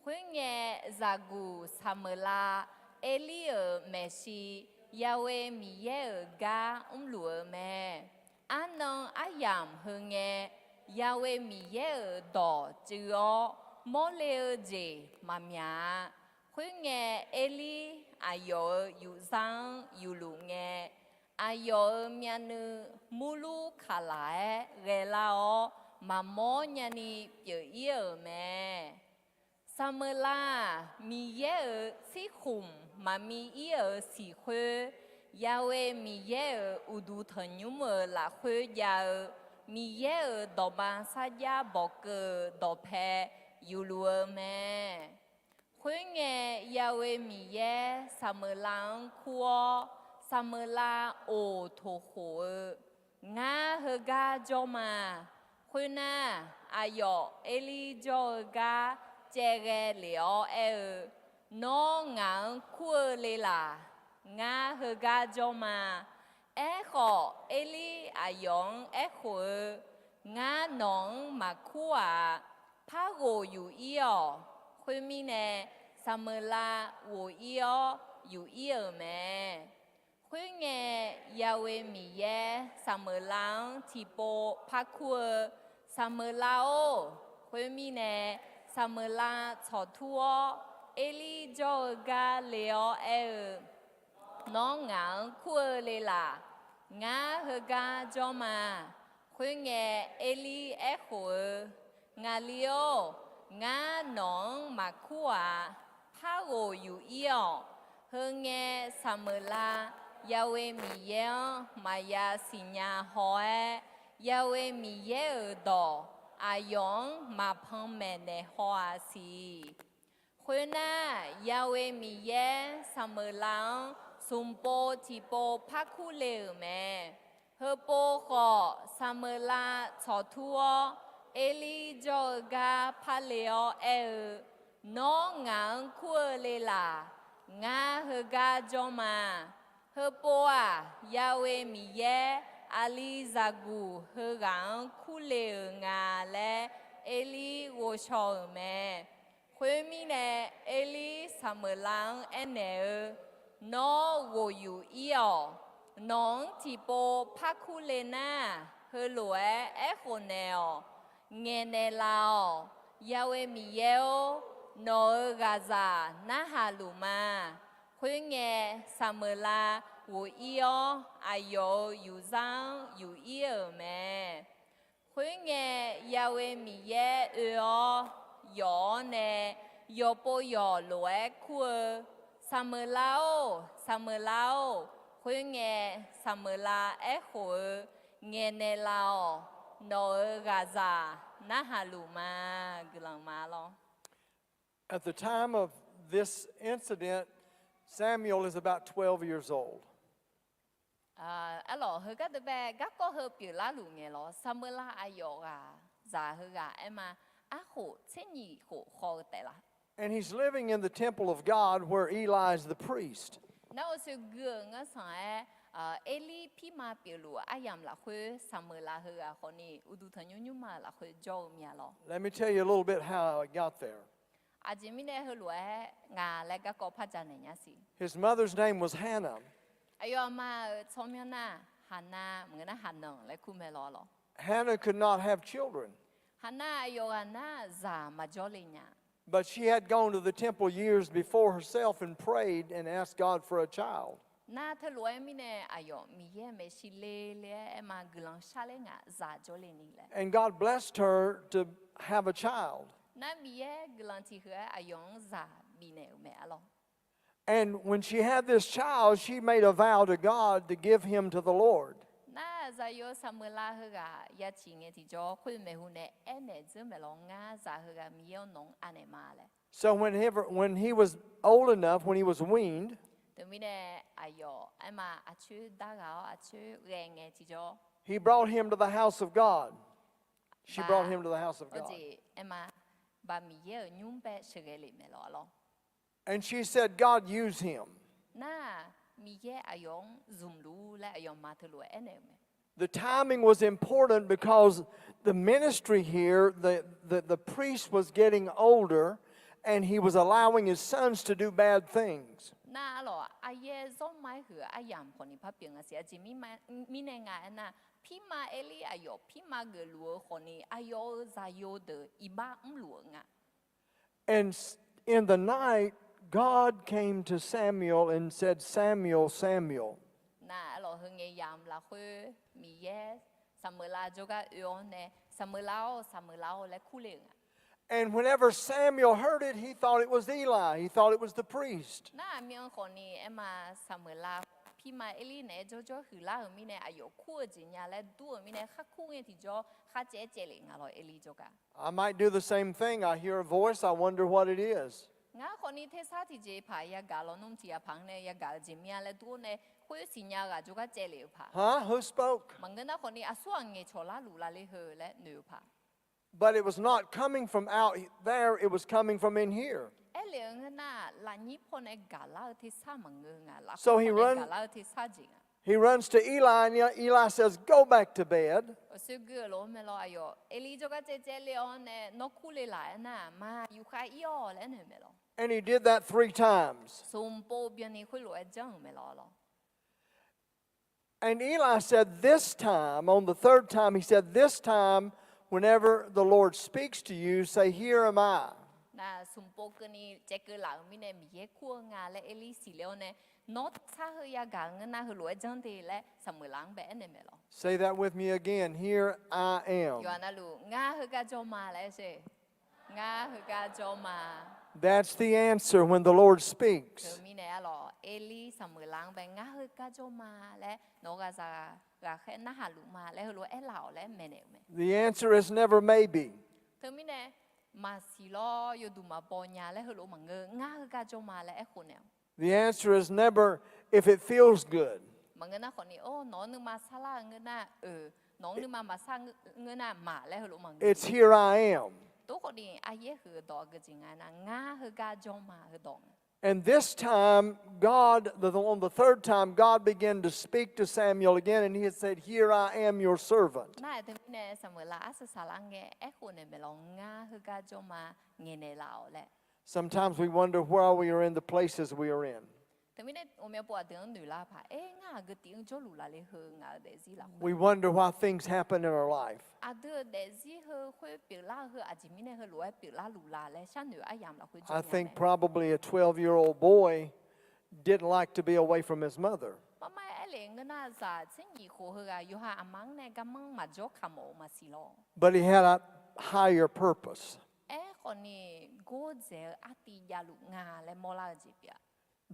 Khoerngae, zaqguq Saqmeuqlav Erlir-euq maeqshi Yahweh Miqyaer-euq gar mrluf-eu mae. Arnan aryamq heu ngae, Yahweh Miqyaer-euq dawq cuiv-awr mawrle-eu jeq maqmyaq-a. Khoerngae, Erlir aqyawf-euq yufzar-anr yufluf ngae, aqyawf-euq myavnuiv murlur kaqlaq-aer ghaelar-awr, maqmawr nyani pyeuf-ir-euq mae. Saqmeuqlav-aq, Miqyaer-euq tsirkhmq maqmi ir-euq siq khoer, Yahweh Miqyaer-euq uqduq tanqnymr-euq lafkhoer jav-eu Miqyaer-euq dawqma sarjax bawqkeuv-euq dawqpae yufluf-eu mae. Khoerngae, Yahweh Miqyaer Saqmeuqlav-anr kur-awr, Saqmeuqlav oq toq khof-eu, Ngar heugar jawr ma. Khoernar, aqyawf Erlir jawr-eu gar caevghae lef-awr aer-eu, Nawr ngaq-anr kur-eu le laq? Ngar heugar jawr ma. Aerkhawf, Erlir aqyawf-anr aerkhof-eu, Ngar nawq-anr maqkur-aq. Par ghof yuf-ir-awq. Khoermirnae, Saqmeuqlav ghof-ir-awr, yuf-ir-euq mae. Khoerngae, Yahweh Miqyaer Saqmeuqlav-anr tiqpov par kur-eu, Saqmeuqlav-or, khoermirnae, Saqmeuqlav tsawqtur-awr, Erlir jawr-eu gar le-awr aer-eu, Nawr ngaq-anr kur-eu le laq? Ngar heugar jawr ma. Khoerngae, Erlir aerkhof-eu, Ngaqli-or, ngar nawq-anr maqkur-aq. Par ghof yuf-ir-awq. Heungae, Saqmeuqlav Yahweh Miqyaer-anr maqya siqnya haw-aer, Yahweh Miqyaer-euq dawq aqyawf-anr maqpanmaeq naeq haw-aq siq. Khoernar, Yahweh Miqyaer Saqmeuqlav-anr smqpov tiqpov par kur le-euq mae. Heupov khawf, Saqmeuqlav tsawqtur-awr, Erlir jawr-eu gar par le-awr aer-eu, Nawr ngaq-anr kur-eu le laq? Ngar heugar jawr ma. Heupov-aq, Yahweh Miqyaer aqlizaqguq heughaq-anr kur le-euq nga laer Erlir ghovshaw-euq mae. Khoermirnae, Erlir Saqmeuqlav-anr aernaeq-eu, Nawr ghof yuf-ir-awq. Nawq-anr tiqpov par kur le nar, heulof-aer aerkhof naeq-awq. Ngaeqnaeq laf-awq. Yahweh Miqyaer-or, nawq-euq ghaqzaq narhaq luf ma. Khoerngae, Saqmeuqlav ghof-ir-awr, aqyawf-euq yufzar-anr yuf-ir-euq mae. Khoerngae, Yahweh Miqyaer oe-awr, yawf-awr nae yawqpov yawq lof-aer kur-eu, Saqmeuqlav-or, Saqmeuqlav-or. Khoerngae, Saqmeuqlav aerkhof-eu, Ngaeqnaeq laf-awq. Nawq-euq ghaqzaq narhaq luf ma. Guiqlanq ma lawr. At the time of this incident, Samuel is about twelve years old. Arlawq, heugar deuq bae garkawv heu pyeuflar luf ngae lawr, Saqmeuqlav aqyawf ghaqzaq heughaq aer ma, arkhof tser nyiq khof khaw-eu taef la. And he's living in the temple of God where Eli is the priest. Nar-euq soeqgui-euq ngar sanq-aer, Erlir pirma pyeufluf-eu aryamq lafkhoer Saqmeuqlav heughaq khawfni uqduq tanqnymr nymrma-euq lafkhoer jawr-eu mya lawr. Let me tell you a little bit how he got there. Aqjeq mirnae heulof-aer ngaq laer garkawv par janaeq nya siq. His mother's name was Hannah. Aqyawf aqma-euq tsawrmyanr nar, Haqnav maqngeur nar, Haqnanq laer kur mae lawr lawr. Hannah could not have children. Haqnav aqyawf ghaq nar zaq maqjawr le nya. But she had gone to the temple years before herself and prayed and asked God for a child. Nar teulof-aer mirnae aqyawf Miqyaer maeqshi le le-aer aerma guiqlanq sharler ngaq zaq jawrle ni laer. And God blessed her to have a child. Nar Miqyaer guiqlanq tiq huiq-aer aqyawf-anr zaq bifnaeq-euq mae arlawr. And when she had this child, she made a vow to God to give him to the Lord. Nar zaqyo saqmeuqlav heughaq ya ciq ngae tiqjawr khoer maeqhu nae aernaeq dzeur maeq lawr, ngar zaq heughaq Miqyaer-awr nawq-anr anaeq ma laer. So whenever, when he was old enough, when he was weaned, Teumirnae aqyawf aerma aqcoer dar ghaq-awr aqcoer ghae ngae tiqjawr, he brought him to the house of God. She brought him to the house of God. Jeq aerma, ba Miqyaer-euq nymr bae sheuqghae lef maeq lawr arlawr. And she said, God, use him. Nar, Miqyaer aqyawf-anr zmqluf laer aqyawfmaf teulof-aer aernaeq-euq mae. The timing was important because the ministry here, the, the, the priest was getting older and he was allowing his sons to do bad things. Nar arlawr, aqyaer zawrma-aer huiq-eu aryamq khawfni par pyeuf nga siq. Aqjeq mirnae nga aernar, pirma Erlir aqyawf pirma geufluf-eu khawfni aqyawf-euq zaqyo deuq iqbax mrluf-eu nga. And s-, in the night, God came to Samuel and said, Samuel, Samuel. Nar arlawr, heu ngae yamq lafkhoer Miqyaer saqmeuqlav jawrgar oe-awr nae, Saqmeuqlav-or, Saqmeuqlav-or laer kurle-euq nga. And whenever Samuel heard it, he thought it was Eli. He thought it was the priest. Nar aqmyan khawfni aerma saqmeuqlav pirma Erlirnae jawrjawr huiqlar-euq mirnae aqyawf kur-eu jeq nya laer dur-euq mirnae khar kur ngae tiqjawr khar caev-aer caevlef nga lawr Erlir jawrgar. I might do the same thing. I hear a voice. I wonder what it is. Ngar khawfni tersar tiqjeq paq yagaq lawr nmr tiq yaqpaq-anr nae yagaq-eu jeq mya laer dur-awr nae khoer siqnya ghaq jawrgar caevlef-eu paq. Huh? Who spoke? Maqngeur nar khawfni aqsur aqngaeq cawqlar luf lavle heu laer noeq-eu paq. But it was not coming from out there, it was coming from in here. Aerlef-eu ngeur nar, lafnyir pawnae gaqlar-eu tersar maqngeur nga, lafkhoer pawnae gaqlar-eu tersar jeq nga. So he runs to Eli, and Eli says, Go back to bed. Aqsoer gui-eu lof-aer mae lawr, aqyawf Erlir jawrgar caevcaev le-awr nae, Nawr kurle laf aernar, maq yufkhav ir-awq laer aernaeq-eu mae lawr. And he did that three times. Smqpov byanni khoerlof-aer janr-euq mae lawr lawr. And Eli said, This time, on the third time, he said, This time, whenever the Lord speaks to you, say, Here am I. Nar smqpov keuvni caevkeuv laf-euq mirnae Miqyaer kur-eu nga laer Erlir siqle-awr nae, Nawr tersar heu yagaq-eu ngeur nar heulof-aer janr de laer saqmeuqlav-anr bae aernaeq mae lawr. Say that with me again. Here I am. Yawqha navluf, Ngar heugar jawr ma laer aer sher. Ngar heugar jawr ma. That's the answer when the Lord speaks. Teumirnae arlawr, Erlir saqmeuqlav-anr bae Ngar heugar jawr ma laer nawq-eu ghaqzaq ghaqkhaer narhaq luf ma laer heulof-aer aerlaf-awq laer maeqnaeq-euq mae. The answer is never maybe. Teumirnae maqsiq lawr, yawduq maqbaw nya laer heulof maqngeur, Ngar heugar jawr ma laer aerkhof naeq-awq. The answer is never if it feels good. Maqngeur nar khawfni, Or, nawq-anr nuima sarlar-eu ngeur nar, oe, nawq-anr nuima maqsar ngeur nar maq laer heulof maqngeur. It's here I am. Tov khawfni, aqyaer huiq-eu dawq aqgeu jeq nga nar, Ngar heugar jawr ma heudawq nga. And this time, God, the, on the third time, God began to speak to Samuel again, and he had said, Here I am, your servant. Nar-aq teumirnae saqmeuqlav arsaq saqlar ngae aerkhof naeq mae lawr, Ngar heugar jawr ma, ngaeqnaeq laf-awq laer. Sometimes we wonder why we are in the places we are in. Teumirnae ghawqmya pov aqdui-anr noeqlar paq, Aer, ngar aqgeu tif-anr jawrluf laf le heu ngaq-euq daefzir lafkhoer. We wonder why things happen in our life. Aqdui-euq daefzir heu khoer pyeuflar-eu heu aqjeq mirnae heulof-aer pyeuflar luf la laer sharnoeq-eu aryamq lafkhoer jawr nya mae. I think probably a twelve-year-old boy didn't like to be away from his mother. Marmar-aer aerlef ngeur nar, zaq tser nyiq khof heughaq yawqha aqma-anr nae garmanr maqjawr kamq-euq maqsiq lawr. But he had a higher purpose. Aerkhawfni, gordzaeq-eu artiv javluf nga laer mawrlar-eu jeq pyeuf-a.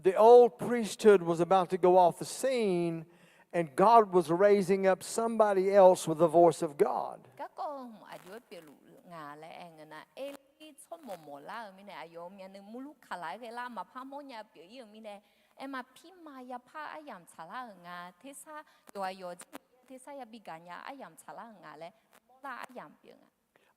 The old priesthood was about to go off the scene, and God was raising up somebody else with the voice of God. Garkawv-eu hmq aqjox-aer pyeufluf nga laer aer ngeur nar, Erlir tsawrmawq mawqlar-eu mirnae, aqyawf-euq myavnuiv murlur kaqlaq-aer ghae lar maqpar mawrnya pyeuf-ir-euq mirnae, aerma pirma yapar aryamq tsaqlar-euq nga, tersar yawqghaq yawq jir tersar yabi gaqnya aryamq tsaqlar-euq nga laer mawrlar aryamq pyeuf nga.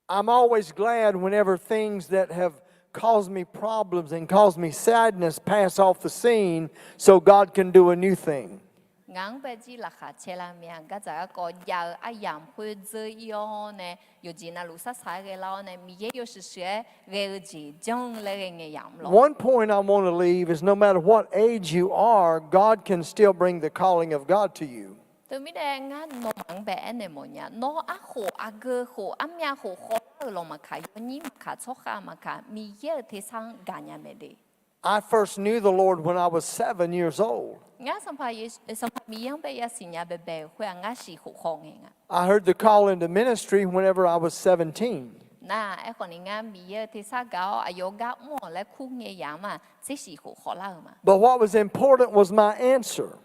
I'm always glad whenever things that have caused me problems and caused me sadness pass off the scene so God can do a new thing. Ngaq-anr bae jir laqkhaq caelar mir-a, gardzaq garkawv jav-eu aryamq khoer dzeur-ir-awr nae, yawqjeq navluf sarsaq-aer ghae lar-awr nae, Miqyaer yawshuif shuif-aer ghae-eu jeq janr laer ghae ngae yamq lawr. One point I want to leave is no matter what age you are, God can still bring the calling of God to you. Teumirnae ngar nawmaf-anr bae aernaeq mawfnya, nawr arkhof aqgeu khof armyav khof khawvlar-euq lawq maqkaq, yawnyir maqkaq, tsawrkhav maqkaq, Miqyaer-euq tersar-anr gaqnya mae de. I first knew the Lord when I was seven years old. Ngar Sanqpaq Yeq- Sanqpaq Miqyaer-anr bae yasiq nya baebae-euq khoer-aq, ngar siq khof khawf ngae nga. I heard the call into ministry whenever I was seventeen. Nar, aerkhawf ni ngar Miqyaer-euq tersar gaq-awr aqyawf gar mr-awq laer kur ngae yamq-anr ma tser siq khof khawf lar-euq ma. But what was important was my answer.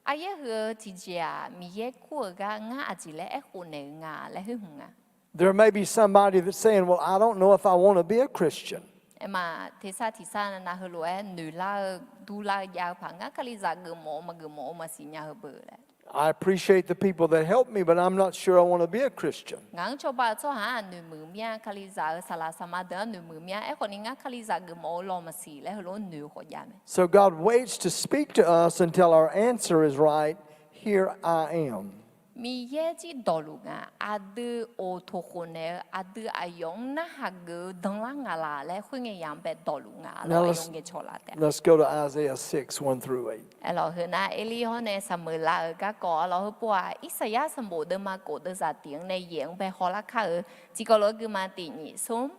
Aqyaer huiq-eu tiqjeq-aq, Miqyaer kur-euq gar ngar aqjeq laer aerkhof naeq-eu nga laer khoer hmq nga. There may be somebody that's saying, "Well, I don't know if I want to be a Christian." Aerma, tersar tiqsar nav heulof-aer noeq lar-eu, durlar-eu jav-eu paq, ngar Kalizaq geufmawf-eu maqgeufmawf-eu maqsiq nya-eu beu laer. I appreciate the people that helped me, but I'm not sure I want to be a Christian. Ngaq-anr cawba-eu tsawrhaq-anr noeqmuiq mir-a, Kalizaq-euq saqlaq saqma deuq-anr noeqmuiq mir-a, aerkhawf ni ngar Kalizaq geufmawf-eu law maqsiq laer heulof-aer noeq-eu khawf jav mae. So God waits to speak to us until our answer is right. Here I am. Miqyaer jir dawqluf nga, aqdui oq toq khof naeq-eu, aqdui aqyawf-anr narhaq geuf-eu danlar nga laq laer khoerngae yamq bae dawqluf nga lawr, aqyawf ngae cawq laf taef. Let's go to Isaiah six, one through eight. Aerlawq, heu nar Erlir hawr nae Saqmeuqlav-euq garkawv arlawr, heupov-aq, Irsaqyar sanqbof deuvma kof deuvzaq tiq-anr nae yaef-anr bae hawlar kar-eu tiqkawv lof-aer guima tiq nyiq smr.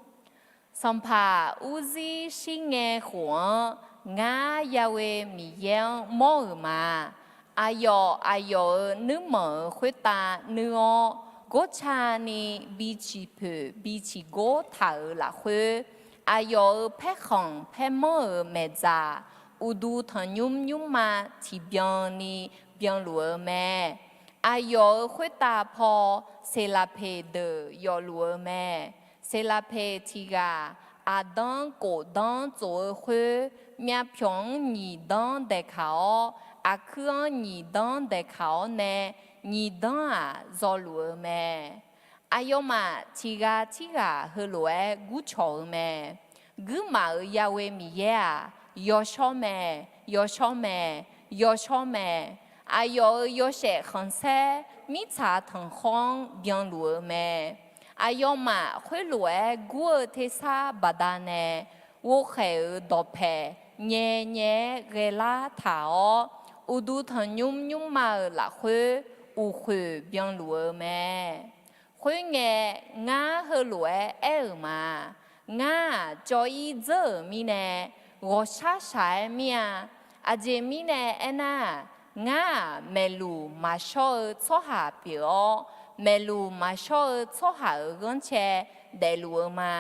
Sanqpaq Urzir shirngae khof-anr, ngar Ya'we Miqyaer-anr mawr-euq ma. Aqyawf, aqyawf-euq nuirmanq-euq khoertav nuir-awr, gor cani bi ciqpoeq bi ciqgor taq-euq lafkhoer, aqyawf-euq paerkhanq paermanr-euq maeqdzaq, uqduq tanqnymr nymrma tiqbyan ni byanluf-eu mae. Aqyawf-euq khoertav paw Seqlaqpeq deuq yawfluf-eu mae. Seqlaqpeq tiq ghaq aqdanr kofdanr tsof-eu khoer, myavpyawq-anr nyiq danr daeqkaq-awr, aqkuir-anr nyiq danr daeqkaq-awr nae, nyiq danr-aq zawluf-eu mae. Aqyawfmaf tiq ghaq tirghaq heulof-aer gurcawq-eu mae. Guirmaf-euq Ya'we Miqyaer-aq, yawshawr mae, yawshawr mae, yawshawr mae. Aqyawf-euq yawshaef khanqsaer mirtsaq tanqkhawr-anr byanluf-eu mae. Aqyawfmaf khoerlof-aer gur-eu tersar baqdanae, ghovkhaeq-euq dawqpaeq nyaenyae-aer ghaelar taq-awr, uqduq tanqnymr nymrma-euq lafkhoer uqkhoeq byanluf-eu mae. Khoerngae, ngar heulof-aer aer-euq ma. Ngar-aq, cawv-ir dzeur-euq mirnae, ghawqshar shaq-aer mir-a. Aqjeq mirnae aernar-aq, ngar-aq, maeqluq maqshawr-eu tsawrhaq pyeuf-awr, maeqluq maqshawr-eu tsawrhaq-euq ghanrcae daefluf-eu ma.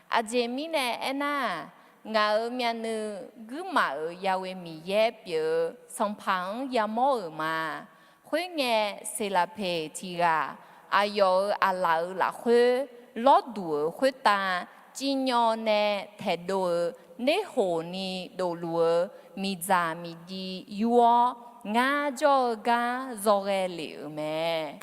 Aqjeq mirnae aernar-aq, ngaq-euq myavnuiv guirmaf-euq Ya'we Miqyaer pyeuf-eu Sanqpaq-anr yamawr-euq ma. Khoerngae, Seqlaqpeq tiq ghaq aqyawf-euq aqlaf-euq lafkhoer lawrduq-euq khoertav, civ nyaw nae taeqdov-eu nerhoq ni dofluf-eu miqdzaq miqdiv yur-awr, ngar jawr-eu gar zawghae lef-euq mae.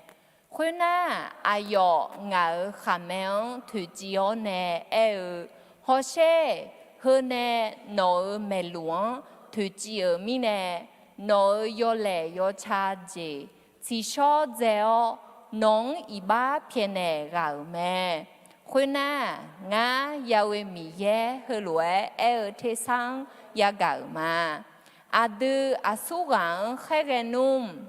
Khoernar, aqyawf ngaq-euq khaqmae-anr toeqciv-awr nae aer-eu, Hawsher, heu nae nawq-euq maeqluq-anr toeqciv-euq mirnae, nawq-euq yawlaeq yawca jeq tsiqshawr dzae-awr, nawq-anr iqbax pyaeqnaeq ghaq-euq mae. Khoernar, ngar Ya'we Miqyaer heulof-aer aer-eu tersar-anr yagaq-euq ma. Aqdui aqsurghaq-anr khaerghae nmr.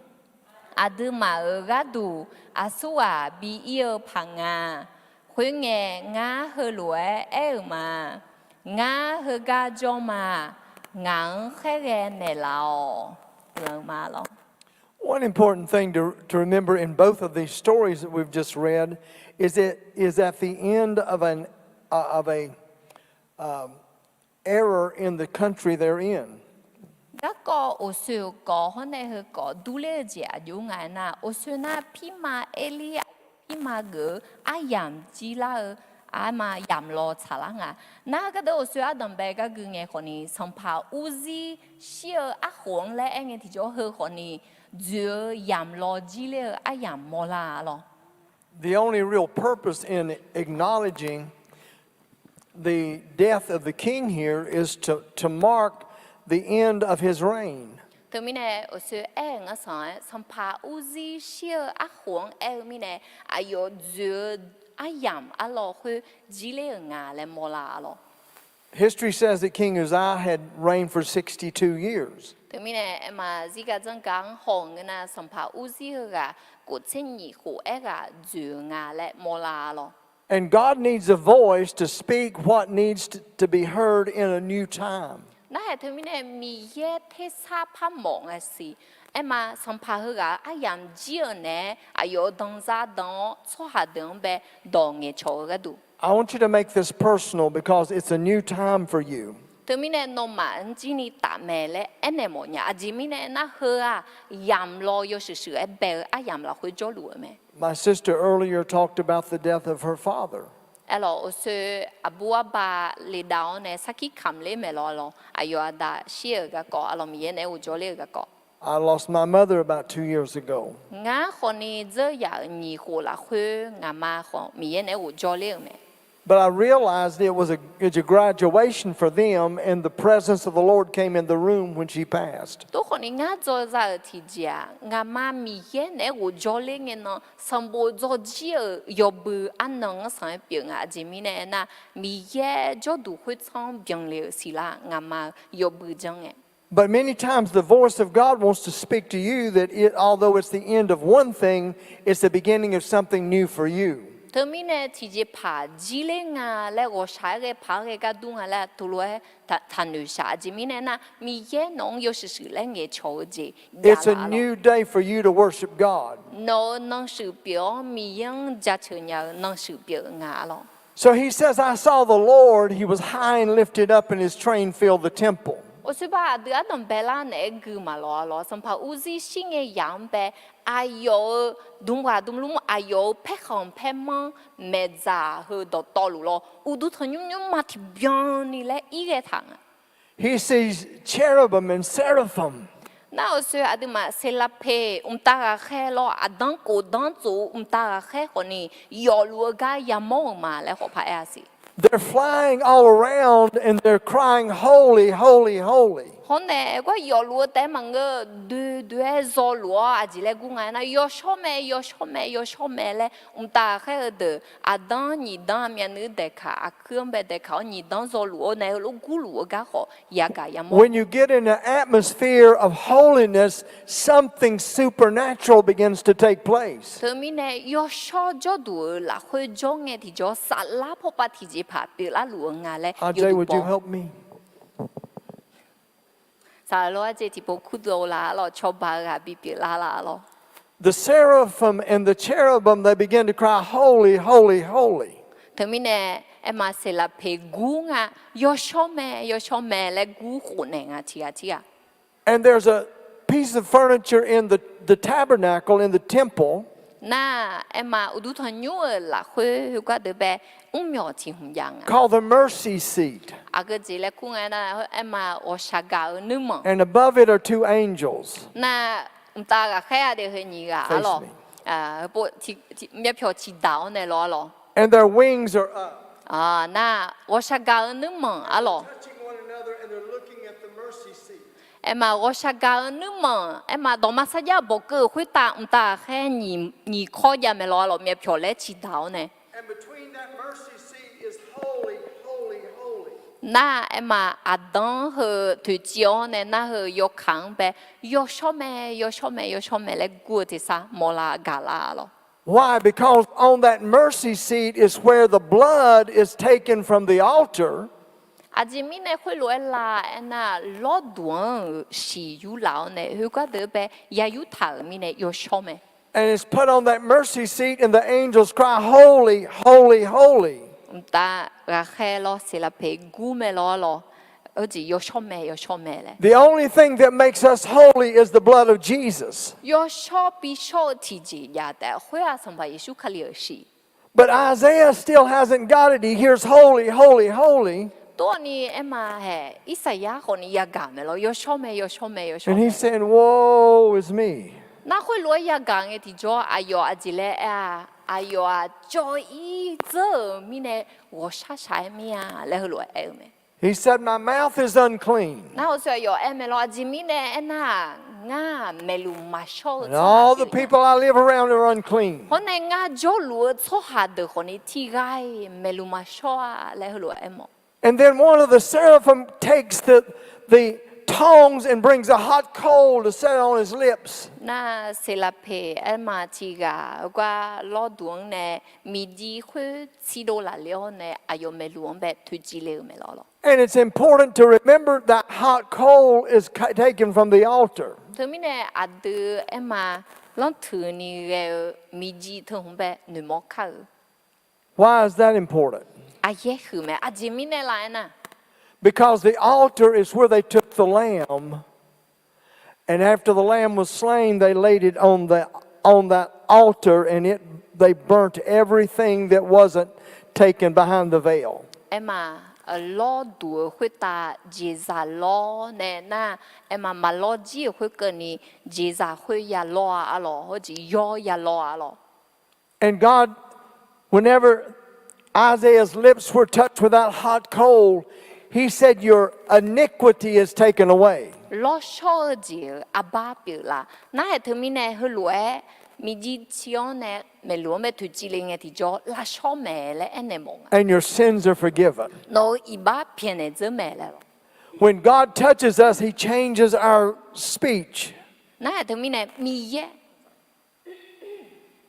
Aqduimaf-euq gharduq aqsurghaq bi ir-eu paq nga. Khoerngae, ngar heulof-aer aer-euq ma. Ngar heugar jawr ma. Ngaq-anr khaerghae naeqlaf-awq. Lanq ma lawr. One important thing to, to remember in both of these stories that we've just read is it is at the end of an, uh, of a, um, era in the country they're in. Garkawv oqsoeq kawv hawr nae heu kawv durler-eu jeq aqjox nga aernar, oqsoeq nar pirma Erlir pirma geuf-eu aryamq jir lar-eu, arma yamq law tsaqlar nga. Nar gardeuv oqsoeq ardanq bae gar gui ngae khawfni, sanqpaq Urzir shir-eu arkhof-anr laer aer ngae tiqjawr heu khawfni, dzoeq-eu yamq law jir ler-eu aryamq mawrlar lawr. The only real purpose in acknowledging the death of the king here is to, to mark the end of his reign. Teumirnae oqsoeq aer-eu ngar sanq-aer, sanqpaq Urzir shir-eu arkhof-anr aer-eu mirnae, aqyawf dzoeq-eu aryamq arlawr khoer jir ler-euq nga laer mawrlar lawr. History says that King Uzziah had reigned for sixty-two years. Teumirnae aerma, zirgaq dzanrgaq-anr haw-euq ngeur nar, sanqpaq Urzir heughaq kof tser nyiq khof aerghaq dzoeq-eu nga laer mawrlar lawr. And God needs a voice to speak what needs to, to be heard in a new time. Aerkhawf teumirnae Miqyaer tersar par mawf nga siq. Aerma sanqpaq heughaq-euq aryamq jir-euq naeq-aer aqyawf-euq danzar dan-awr tsawrhaq deuq-anr bae dawq ngaeqcawq-eu gharduq. I want you to make this personal because it's a new time for you. Teumirnae nawmaf-anr jir ni taf mae laer aernaeq mawf nya. Aqjeq mirnae aernar, heu-aq yamq law yawshuif shuif-aer bae-eu aryamq lafkhoer jawrluf-eu mae. My sister earlier talked about the death of her father. Aerlawq, awqsoe aqbur arba ledav-awr nae sarkir kamq ler mae lawr lawr, aqyawf aqda shir-euq garkawv, arlawq Miqyaer naeq-aer ghofjawr ler-euq garkawv. I lost my mother about two years ago. Ngar khawfni dzeur yaf-euq nyiq khof lafkhoer ngaqma khawf Miqyaer naeq-aer ghofjawr ler-euq mae. But I realized it was a, it's a graduation for them, and the presence of the Lord came in the room when she passed. Tov khawfni ngar dzaw za-euq tiqjeq-aq, ngaqma Miqyaer naeq-aer ghofjawr ler ngae nan, sanqbof dzawjir-euq yawbui arnan-anr sanq-aer pyeuf nga. Aqjeq mirnae aernar, Miqyaer jawrduq khoertsanr-anr byanle-euq siqlar ngaqma-eu yawbui janr ngae. But many times the voice of God wants to speak to you that it, although it's the end of one thing, it's the beginning of something new for you. Teumirnae tiqjeqpaq jir ler nga laer ghawqshaq-aer ghae paq-aer ghae gar dur nga laer tov lof-aer taqnoeq shaq. Aqjeq mirnae aernar, Miqyaer nawq-anr yawshuif shuif laer ngaeqcawq-eu jeq It's a new day for you to worship God. Nawq-euq nan shuif pyeuf-awr Miqyaer-anr jaceuq nya-eu nan shuif pyeuf nga arlawq. So he says, I saw the Lord, he was high and lifted up, and his train filled the temple. Awqsoerbar aqdui ardanq baelar naeq-aer gui maqlawq arlawq. Sanqpaq Urzir shir ngae yaq-anr bae, aqyawf-euq dmqghaq dmqlmr, aqyawf-euq paerkhanq paermanr maeqdzaq heu dawqtawvluf lawr, uqduq tanqnymr nymrma tiqbyan ni laer irghae taq nga. He sees cherubim and seraphim. Nar awqsoe aqduimaf seqlaqpeq mqtav ghaqkhaer lawr, aqdanr khofdanr tsof-eu mqtav ghaqkhaer khawfni yawfluf-eu gar yamawr-euq ma laer khawf paq-aer-a siq. They're flying all around and they're crying, Holy, holy, holy. Hawr nae gar yawfluf-eu taef-aer maqngeur, doe doe-aer zawluf-awr aqjeq laer gur nga aernar, Yawshawr mae, yawshawr mae, yawshawr mae laer mqtav ghaqkhaer heudeuq, aqdanr nyiq danr aqmyanluf daeqkaq, aqkuir-anr bae daeqkaq-awr nyiq danr zawluf-awr nae heulof gurluf-eu gar khawf yagaq yamawr. When you get in an atmosphere of holiness, something supernatural begins to take place. Teumirnae yawshawr jawrduq-euq lafkhoer jawr ngae tiqjawr saflar pawpav tiqjeqpaq pyeuflar luf-eu nga laer yawduq baw. Saqlaq lof-aer jeq tiqpov kurdov la arlawq, cawba-eu ghaq bipyeuf lar la arlawq. The seraphim and the cherubim, they begin to cry, Holy, holy, holy. Teumirnae aerma seqlaqpeq gur nga, Yawshawr mae, yawshawr mae laer gur khofnaeq nga tiqghaq tirghaq. And there's a piece of furniture in the, the tabernacle, in the temple, Nar aerma uqduq tanqnymr-euq lafkhoer heugar deuq bae mrmyawq tiq hmq jav nga. Called the mercy seat. Aqgeu jeq laer kur nga aernar, aerma ghawqshaq gaq-eu nuirmanq. And above it are two angels. Nar mqtav ghaqkhaer-a de heu nyiq ghaq arlawq. Myavpyawq ciqdaq-awr nae lawr arlawq. And their wings are up. Nar ghawqshaq gaq-eu nuirmanq arlawq. Aerma ghawqshaq gaq-eu nuirmanq, aerma dawqma sarjax bawqkeuv khoertav mqtav ghaqkhaer nyiq kawr jav mae lawr arlawq, myavpyawq laer ciqdaq-awr nae. Nar aerma aqdanr heu toeqciv-awr nae nar heu yawkaq-anr bae, Yawshawr mae, yawshawr mae, yawshawr mae laer gur-eu tersar mawrlar gaqlar arlawq. Why? Because on that mercy seat is where the blood is taken from the altar. Aqjeq mirnae khoerlof-aer la aernar, lawrduq-anr-euq shiq yurlaf-awr nae khoergar deuq bae ya yurtaq-euq mirnae yawshawr mae. And it's put on that mercy seat, and the angels cry, Holy, holy, holy. Mqtav ghaqkhaer lawr seqlaqpeq gur mae lawr arlawq. Heujeq yawshawr mae, yawshawr mae laer. The only thing that makes us holy is the blood of Jesus. Yawshawr bishawr-eu tiqjeq jav taef-a, khoer-aq Sanqpaq Yeqsur Kali-euq shiq. But Isaiah still hasn't got it. He hears, Holy, holy, holy. Tov-awq ni aerma hae, Irsaqyar khawf ni yagaq mae lawr, Yawshawr mae, yawshawr mae, yawshawr mae. And he's saying, Woe is me. Nar khoerlof-aer yagaq ngae tiqjawr aqyawf aqjeq laer aer-a, aqyawf-aq jawr-ir dzeur-euq mirnae ghawqshaq shaq-aer mir-a laer heulof-aer aer-eu mae. He said, My mouth is unclean. Nar awqshoe aqyawf aer mae lawr, aqjeq mirnae aernar-aq, ngar-aq maeqluf maqshawr-eu tsawrhaq pyeuf nya. And all the people I live around are unclean. Hawr nae ngar jawrluf-eu tsawrhaq deuq khawf ni tiqghaq-iq maeqluf maqshawr-a laer heulof-aer aer mawf. And then one of the seraphim takes the, the tongs and brings a hot coal to set on his lips. Nar, Seqlaqpeq aerma tiqghaq-eu gar lawrduq-anr nae miqjir khoer tsir dov laf ler-awr nae aqyawf maeqluq-anr bae toeqciv le-euq mae lawq. And it's important to remember that hot coal is ca-, taken from the altar. Teumirnae aqdui aerma lanrtuini ghae-eu miqjir teu hmq bae noeqmawr kar-eu. Why is that important? Aqyaer huiq mae. Aqjeq mirnae laf aernar, Because the altar is where they took the lamb, and after the lamb was slain, they laid it on the, on that altar, and it, they burnt everything that wasn't taken behind the veil. Aerma, lawrduq-eu khoertav jeqzaq lawr nae nar, aerma maqlawr jir-euq khoerkeuvni jeqzaq khoer ya lawr-a arlawq, hawjeq yawr ya lawr-a arlawq. And God, whenever Isaiah's lips were touched with that hot coal, he said, Your iniquity is taken away. Lawrshawr-eu jeq-euq arbar pyeuflar. Nar-aq teumirnae heulof-aer miqjir tsir-awr nae maeqluq-anr bae toeqciv le ngae tiqjawr lavshawr mae laer aernaeq mawf nga. And your sins are forgiven. Nawq-euq iqbax pyaeqnaeq dzeur mae laer lawq. When God touches us, he changes our speech. Nar-aq teumirnae Miqyaer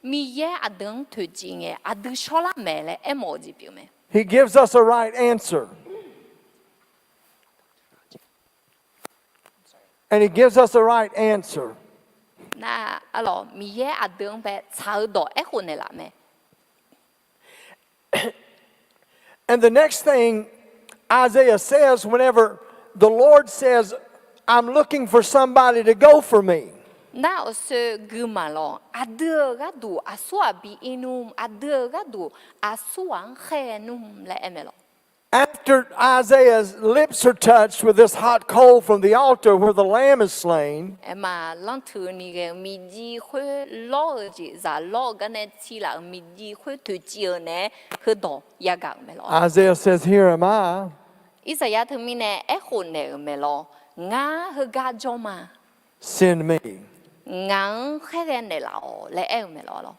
Miqyaer aqdui-anr toeqciv ngae aqdui shawrlar mae laer aermawf-eu jeq pyeuf mae. He gives us a right answer. And he gives us a right answer. Nar, arlawq, Miqyaer aqdui-anr bae tsaq-eu dawq aerkhof naeqlaf mae. And the next thing Isaiah says, whenever the Lord says, I'm looking for somebody to go for me. Nar, awqshoe guiqma lawq, aqdui-euq gharduq aqsur ghaq bi ir nmr, aqdui-euq gharduq aqsur ghaq-anr khaer nmr laer aer mae lawq. After Isaiah's lips are touched with this hot coal from the altar where the lamb is slain, Aerma lanrtuini ghae-eu miqjir khoer lawr-eu jeq zaq lawr-eu gar nae tsilaf-euq miqjir khoer toeqciv-eu naeq-aer heudawq yagaq-euq mae lawq. Isaiah says, Here am I. Irsaqyar teumirnae aerkhof naeq-euq mae lawq. Ngar heugar jawr ma. Send me. Ngaq-anr khaerghae naeqlaf-awq laer aer-eu mae lawq.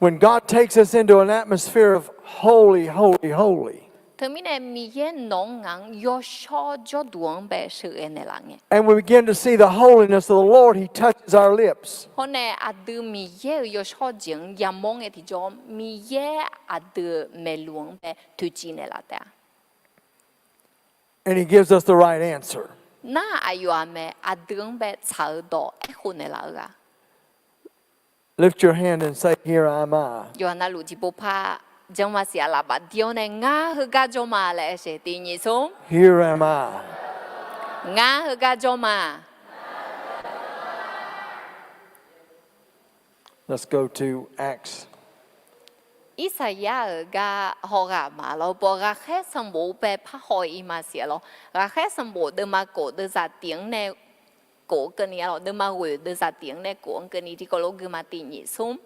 When God takes us into an atmosphere of holy, holy, holy, Teumirnae Miqyaer nawq-anr ngaq-anr yawshawr jawrduq-anr bae sheuqghae naeqlaf ngae, and we begin to see the holiness of the Lord, he touches our lips. Hawr nae aqdui Miqyaer-euq yawshawr jeq-anr yamawr ngae tiqjawr, Miqyaer aqdui maeqluf-anr bae toeqciv naeqlaf taef-a. And he gives us the right answer. Nar aqyawf-aq mae, aqdui-anr bae tsaq-eu dawq aerkhof naeqlaf-eu ghaq. Lift your hand and say, Here am I. Yawqha navluf tiqpov par janma siq aqlaf bafdir-awr nae, Ngar heugar jawr ma laer aer-eu siq tiq nyiq smr. Here am I. Ngar heugar jawr ma. Let's go to Acts. Irsaqyar-euq gar hawghaq ma lawr, bawq ghaqkhaer sanqbof bae par haw-ir ma siq-a lawr. Ghaqkhaer sanqbof deuvma kof deuvzaq tiq-anr nae kof-eu keuvni-a lawr, deuvma ghoeq deuvzaq tiq-anr nae kof-anr keuvni tiqkawv lof guima tiq nyiq smr.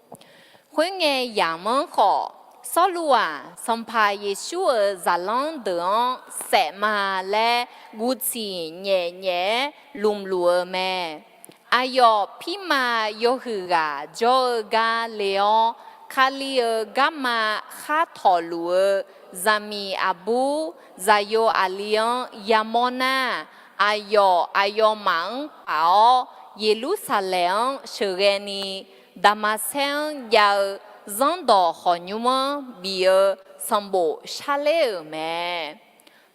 Khoerngae yamq-anr khawf, Sawrluv-aq, Sanqpaq Yeqsur-euq zaqlanr deuq-anr saef ma laer guvtsiq nyaef nyaef-aer lmqluf-eu mae. Aqyawf pirma yawhuiq ghaq jawr-eu gar le-awr, Kali-euq garma khar tawqluf-eu zaqmiq aqbur zaqyo aqli-anr yamawr nar, aqyawf aqyawfmaf-anr paf-awr, Yeqlursaqlaeq-anr sheuqghae ni, Daqmaqsaer-anr jav-eu zanrdawq hawqnymr-anr bif-eu sanqbof sharler-euq mae.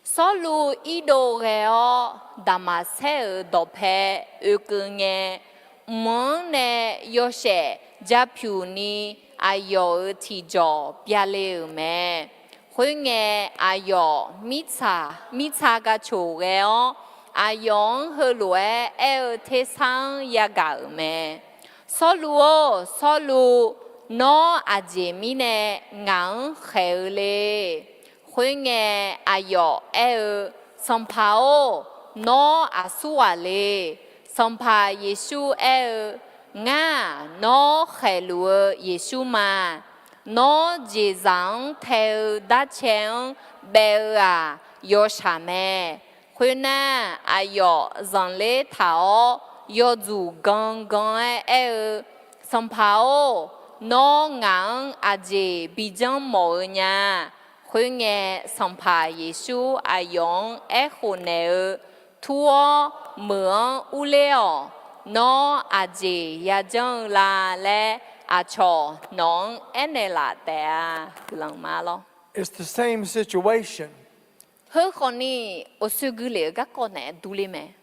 Sawrluv irdov ghae-awr, Daqmaqsaer-euq dawqpae oekeuv ngae, mq-anr nae yawshaef ja pyuq ni aqyawf-euq tiqjawq byale-euq mae. Khoerngae, aqyawf mirtsaq, mirtsa gaq coq ghae-awr, aqyawf-anr heulof-aer aer-eu tersar-anr yagaq-euq mae. Sawrluv-or, Sawrluv, nawr aqjeq mirnae ngaq-anr khaeq-eu le? Khoerngae, aqyawf aer-eu, Sanqpaq-or, nawr aqsur ghaq le? Sanqpaq Yeqsur aer-eu, Ngar-aq, nawr khaeqluf-eu Yeqsur ma. Nawr jeqzaq-anr tae-eu darcae-anr baev-eu-aq, yawshaq mae. Khoernar, aqyawf zanqler taq-awr, yawdzuq gan gan-aer aer-eu, Sanqpaq-or, nawr ngaq-anr aqjeq bijanr mawf-eu nya? Khoerngae, Sanqpaq Yeqsur aqyawf-anr aerkhof naeq-eu, Tur-awr meuq-anr urler-awq. Nawr aqjeq yajanr-eu la laer aqcawq nawq-anr aernaeq laf taef-a. Guiqlanq ma lawr. It's the same situation. Heukhawf ni, awqsoeq guilef-eu garkawv naeq-aer durler mae.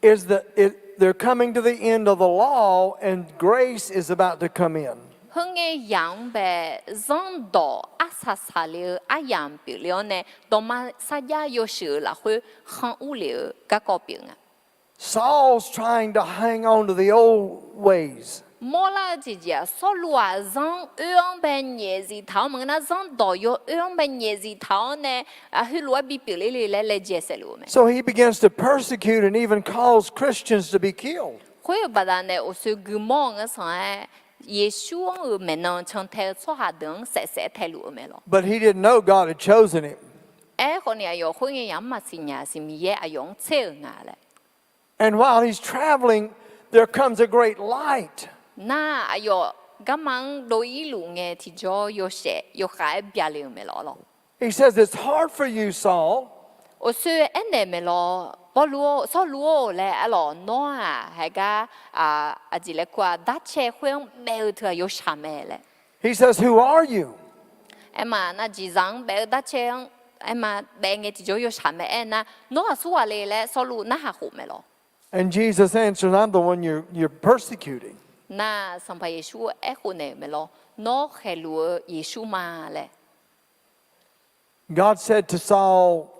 Is that it, they're coming to the end of the law and grace is about to come in. Heungae yamq-anr bae zanrdawq arsaq saqle-eu aryamq pyeufle-awr nae, dawqma sarjax yawshuif-euq lafkhoer khanq urlef-eu garkawv pyeuf nga. Saul's trying to hang on to the old ways. Mawrlar-eu jeqjeq-aq, Sawrluv-aq zanr oer-anr bae nyaef zif taq-awr maqngeur nar, zanrdawq yawoer-anr bae nyaef zif taq-awr nae, heulof-aer bipyeuf ler le laer laejae saef luf-eu mae. So he begins to persecute and even cause Christians to be killed. Khoer-euq baqdanae awqsoeq guiqmawr-eu ngeur sanq-aer, Yeqsur-anr-euq maeqnan cantae-eu tsawrhaq deuq-anr saef saef-aer taeluf-eu mae lawr. But he didn't know God had chosen him. Aerkhawf ni, aqyawf khoerngae yamq-anr maqsiq nya siq, Miqyaer aqyawf-anr tser-euq nga laer. And while he's traveling, there comes a great light. Nar, aqyawf garma-anr dov-ir luf ngae tiqjawr yawshaef yawkhav-aer bya le-euq mae lawr lawr. He says, It's hard for you, Saul. Awqsoeq aernaeq mae lawr, Pawrluv-or, Sawrluv-or laer aer lawq, nawr-aq haegar aqjeq laer kur-aq, darcae khoer-anr baef-eu teughaq yawshaq mae laer. He says, Who are you? Aerma nar, jiqzaq-anr baef-eu darcae-anr aerma baef ngae tiqjawr yawshaq mae aernar, nawr aqsur ghaq le laer Sawrluv narhaq khof mae lawr. And Jesus answers, I'm the one you're, you're persecuting. Nar, Sanqpaq Yeqsur aerkhof naeq-euq mae lawr, nawr khaeqluf-eu Yeqsur ma laer. God said to Saul,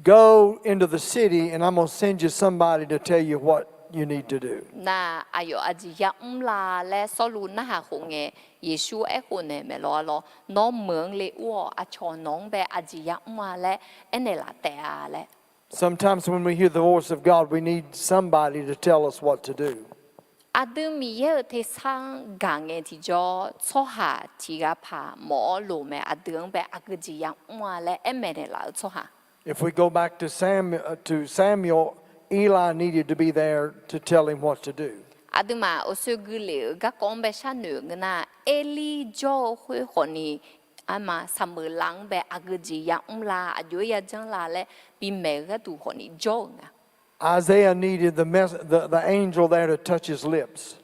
Go into the city and I'm gonna send you somebody to tell you what you need to do. Nar, aqyawf aqjeq yamr la laer Sawrluv narhaq khof ngae, Yeqsur aerkhof naeq mae lawr lawr, nawr meuq-anr le ur-awq, aqcawq nawq-anr bae aqjeq yamr-a laer aernaeq laf taef-a laer. Sometimes when we hear the voice of God, we need somebody to tell us what to do. Aqdui Miqyaer-euq tersar-anr gaq ngae tiqjawr, tsawrhaq tiq ghaq paq mawf-awr loq mae, aqdui-anr bae aqgeu jeq yamr-a laer aer maeqnaeq laf-eu tsawrhaq. If we go back to Samuel, uh, to Samuel, Eli needed to be there to tell him what to do. Aqduimaf awqsoeq guilef-euq garkawv-anr bae sharnoeq-euq ngeur nar, Erlir jawr-eu khoer khawfni, arma Saqmeuqlav-anr bae aqgeu jeq yamr la, aqjox-aer yajanr la laer bimaeq-eu gharduq khawfni jawr-euq nga. Isaiah needed the mes-, the, the angel there to touch his lips.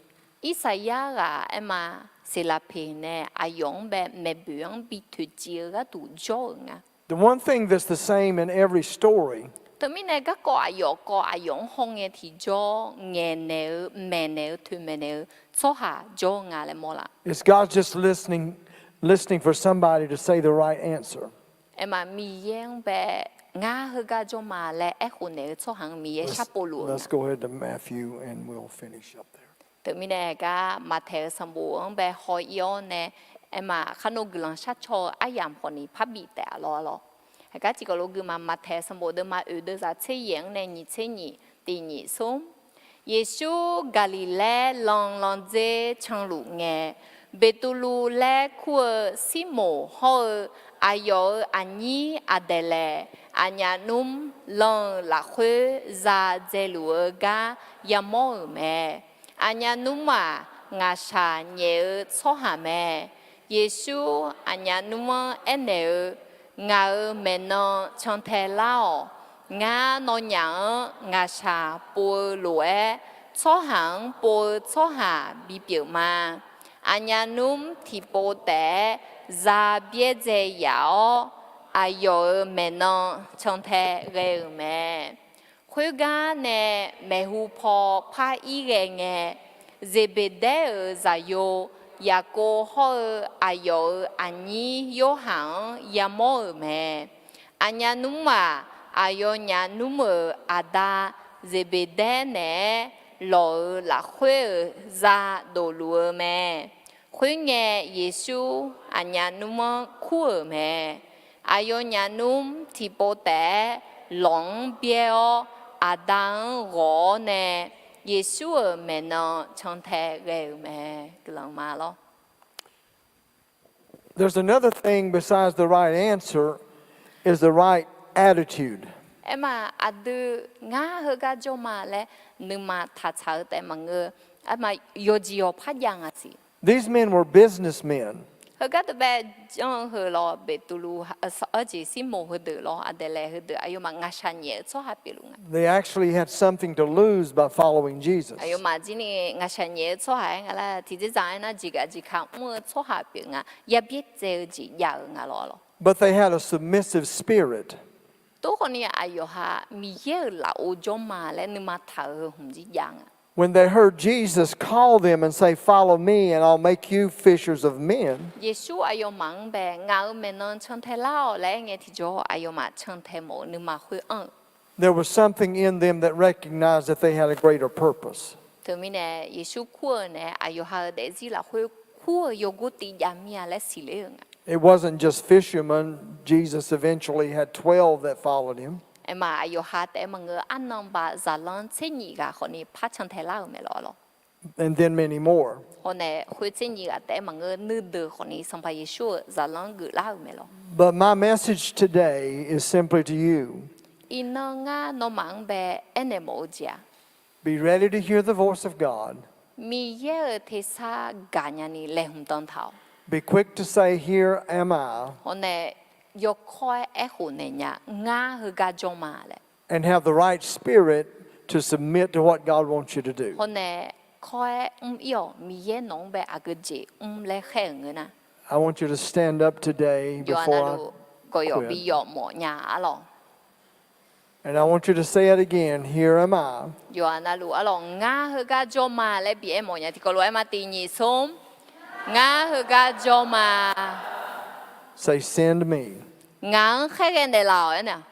Irsaqyar ghaq aerma, Seqlaqpeq nae aqyawf-anr bae maeqboeq-anr bi toeqciv-eu gharduq jawr-euq nga. The one thing that's the same in every story Teumirnae garkawv aqyawf kawv aqyawf-anr hawngae tiqjawr ngaeqnaeq-eu, maeqnaeq-eu, toeqmaeqnaeq-eu tsawrhaq jawr-eu nga laer mawrlaf. Is God just listening, listening for somebody to say the right answer. Aerma Miqyaer-anr bae, ngar heugar jawr ma laer aerkhof naeq-eu tsawrhaq-anr Miqyaer sharpov luf-eu nga. Let's go ahead to Matthew and we'll finish up there. Teumirnae gar Maqtaeq-eu sanqbof-anr bae haw-ir-awr nae, aerma khar nawr guiqlanq sharcaw-eu aryamq khawfni parbif taef-a lawr lawr. Haigar tiqkawv lof guima Maqtaeq sanqbof deuvma oeq deuvzaq tser yaeq-anr nae nyiq tser nyiq tiq nyiq smr. Yeqsur Gaqliqlaer lanqlanqdzer canluf ngae, Beqtuvluv laer kur-eu Sirmoq hawr-eu aqyawf-euq aqnyir Aqdaeqlaeq aqnyaf nmr lan-euq lafkhoer za dzaeluf-eu gar yamawr-euq mae. Aqnyaf nmr-aq, ngaqshaq nyaef-eu tsawrhaq mae. Yeqsur aqnyaf nmr-anr aernaeq-eu, Ngaq-euq maeqnan cantae lar-awq. Ngar nawnyaf-anr ngaqshaq pov-eu lof-aer, tsawrhaq-anr pov-eu tsawrhaq bipyeuf ma. Aqnyaf nmr tiqpov taef-aer za byaerdzae yaf-awr, aqyawf-euq maeqnan cantae ghae-euq mae. Khoergar nae maeqhu paw par-ir ghae ngae, Zeqbeqdaer-euq zaqyo Yaqkov hawr-eu aqyawf-euq aqnyir Yorhaq-anr yamawr-euq mae. Aqnyaf nmr-aq, aqyawfnyaf nmr-euq aqda Zeqbeqdaer naeq-aer lawq-euq lafkhoer-euq za dofluf-eu mae. Khoerngae, Yeqsur aqnyaf nmr-anr kur-euq mae. Aqyawfnyaf nmr tiqpov taef-aer lawq-anr byaer-awr, aqda-anr ghawq-awr nae, Yeqsur-euq maeqnan cantae ghae-euq mae. Guiqlanq ma lawr. There's another thing besides the right answer is the right attitude. Aerma aqdui ngar heugar jawr ma laer nuima taqtsaq-eu taef maqngeur. Aerma yawqjeq yawqpar jav nga siq. These men were businessmen. Heugar deuq bae janr-eu heu lawr, Beqtuvluv, arjeq Sirmoq heudeuq lawr, Aqdaeqlaeq heudeuq aqyawfmaf ngaqshaq nyaef-eu tsawrhaq pyeufluf nga. They actually had something to lose by following Jesus. Aqyawfmaf jir ni ngaqshaq nyaef-eu tsawrhaq-aer nga laer tiqjeqzaq aernar, jeqgaf jeqka mr-eu tsawrhaq pyeuf nga, yabyaer tsaev-eu jeq jav-eu nga lawr lawr. But they had a submissive spirit. Tov khawf ni aqyawf ha Miqyaer-euq lafov jawr ma laer nuima taq-euq heu hmq jir jav nga. When they heard Jesus call them and say, "Follow me, and I'll make you fishers of men." Yeqsur aqyawfmaf-anr bae, "Ngaq-euq maeqnan cantae lar-awq" laer aer ngae tiqjawr, aqyawfmaf cantae mawf-eu nuima khoer anr-eu there was something in them that recognized that they had a greater purpose. Teumirnae Yeqsur kur-eu nae aqyawf ha-euq daefzir lafkhoer kur-eu yawgor tiv jav mir-a laer siqler-euq nga. It wasn't just fishermen. Jesus eventually had twelve that followed him. Aerma aqyawf ha taef-aer maqngeur, arnan baq zaqlanr tser nyif ghaq khawf ni par cantae lar-euq mae lawr lawr. And then many more. Hawr nae khoer tser nyif ghaq taef-aer maqngeur, nuideuq khawf ni Sanqpaq Yeqsur-euq zaqlanr geuflar-euq mae lawr. But my message today is simply to you. Iqnan ngar nawmaf-anr bae aernaeq mawf-eu jeq-aq, Be ready to hear the voice of God. Miqyaer-euq tersar gaqnya ni laeqhmq dan taq-awq. Be quick to say, "Here am I." Hawr nae yawkawr-aer aerkhof naeq nya, "Ngar heugar jawr ma" laer. And have the right spirit to submit to what God wants you to do. Hawr nae kawr-aer mr ir-awq, Miqyaer nawq-anr bae aqgeu jeq mr laer khaer-euq ngeur nar. I want you to stand up today before I quit. Yawqha navluf gawqyawf bi yawf mawf nya arlawq. And I want you to say it again, "Here am I." Yawqha navluf arlawq, "Ngar heugar jawr ma" laer bi aer mawf nya. Tiqkawv lof-aer ma, tiq nyiq smr. Ngar heugar jawr ma. Say, "Send me." Ngaq-anr khaerghae naeqlaf-awq aernar.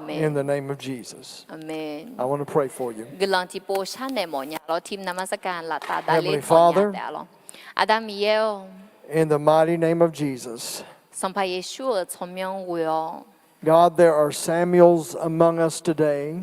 In the name of Jesus. I want to pray for you. Guiqlanq tiqpov sharnaeq mawf nya lawr, team navmaqtserkaq laftav davler mawf nya taef-a lawr. Aqda Miqyaer-or, in the mighty name of Jesus, Sanqpaq Yeqsur-euq tsawrmyanr ghoe-awr, God, there are Samuels among us today.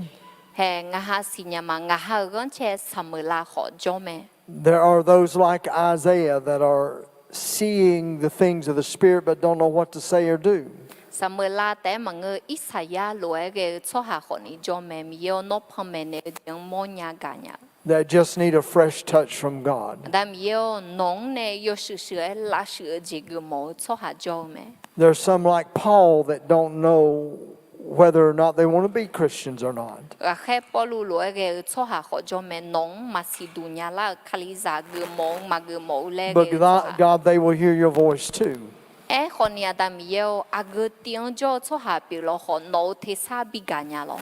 Hae, ngaq ha siqnya ma, ngaq ha-euq ghanrcae Saqmeuqlav khawf jawr mae. There are those like Isaiah that are seeing the things of the Spirit but don't know what to say or do. Saqmeuqlav taef-aer maqngeur, Irsaqyar lof-aer ghae-eu tsawrhaq khawf ni jawr mae. Miqyaer-or, nawr panmaeq naeq-eu jeq-anr mawrnya gaqnya. That just need a fresh touch from God. Aqda Miqyaer-or, nawq-anr nae yawshuif shuif-aer lavshuif-eu jeq geufmawf-eu tsawrhaq jawr-eu mae. There's some like Paul that don't know whether or not they want to be Christians or not. Ghaqkhaer Pawrluv lof-aer ghae-eu tsawrhaq khawf jawr mae, nawq-anr maqsiq duq nya lar-euq Kalizaq geufmawf-eu maqgeufmawf-eu laer ghae-eu tsawrhaq. But God, they will hear your voice too. Aerkhawf ni Aqda Miqyaer-or, aqgeu tiv-anr jawr-eu tsawrhaq pyeuf lawkhawf, nawq-euq tersar bi gaqnya lawr.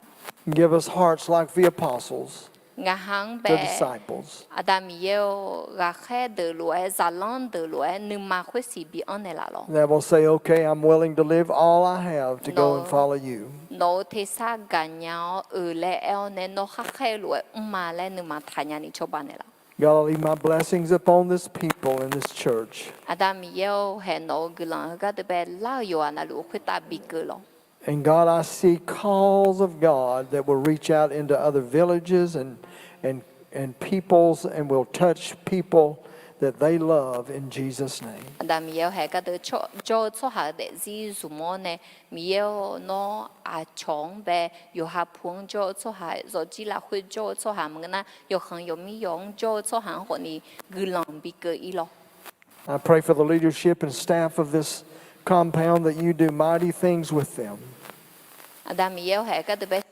Give us hearts like the apostles, ngaq ha-anr bae, the disciples. Aqda Miqyaer-or, ghaqkhaer deuq lof-aer, zaqlanr deuq lof-aer nuima khoersiq bi anr naeqlaf lawr. That will say, "Okay, I'm willing to live all I have to go and follow you." Nawq-euq tersar gaqnya-awr, eu laer aer-awr nae nawr khar khaer-eu lof-aer mr ma laer nuima taqnya ni cawba naeqlaf. God, I leave my blessings upon this people and this church. Aqda Miqyaer-or, hae nawq-euq guiqlanq heugar deuq bae lar-eu yawqghaq navluf-eu khoertav bikeuv lawr. And God, I see calls of God that will reach out into other villages and, and, and peoples and will touch people that they love in Jesus' name. Aqda Miqyaer-or, hae gardeuv jawr-eu tsawrhaq-euq daefzir zmq-awr nae, Miqyaer-or, nawr aqcawq-anr bae, yawqha pu-anr jawr-eu tsawrhaq, zawqjir lafkhoer jawr-eu tsawrhaq maqngeur nar, yawqkhanq yawqmir yawq-anr jawr-eu tsawrhaq-anr khawf ni guiqlanq bikeuv ir lawr. I pray for the leadership and staff of this compound that you do mighty things with them. Aqda Miqyaer-or, hae gardeuv bae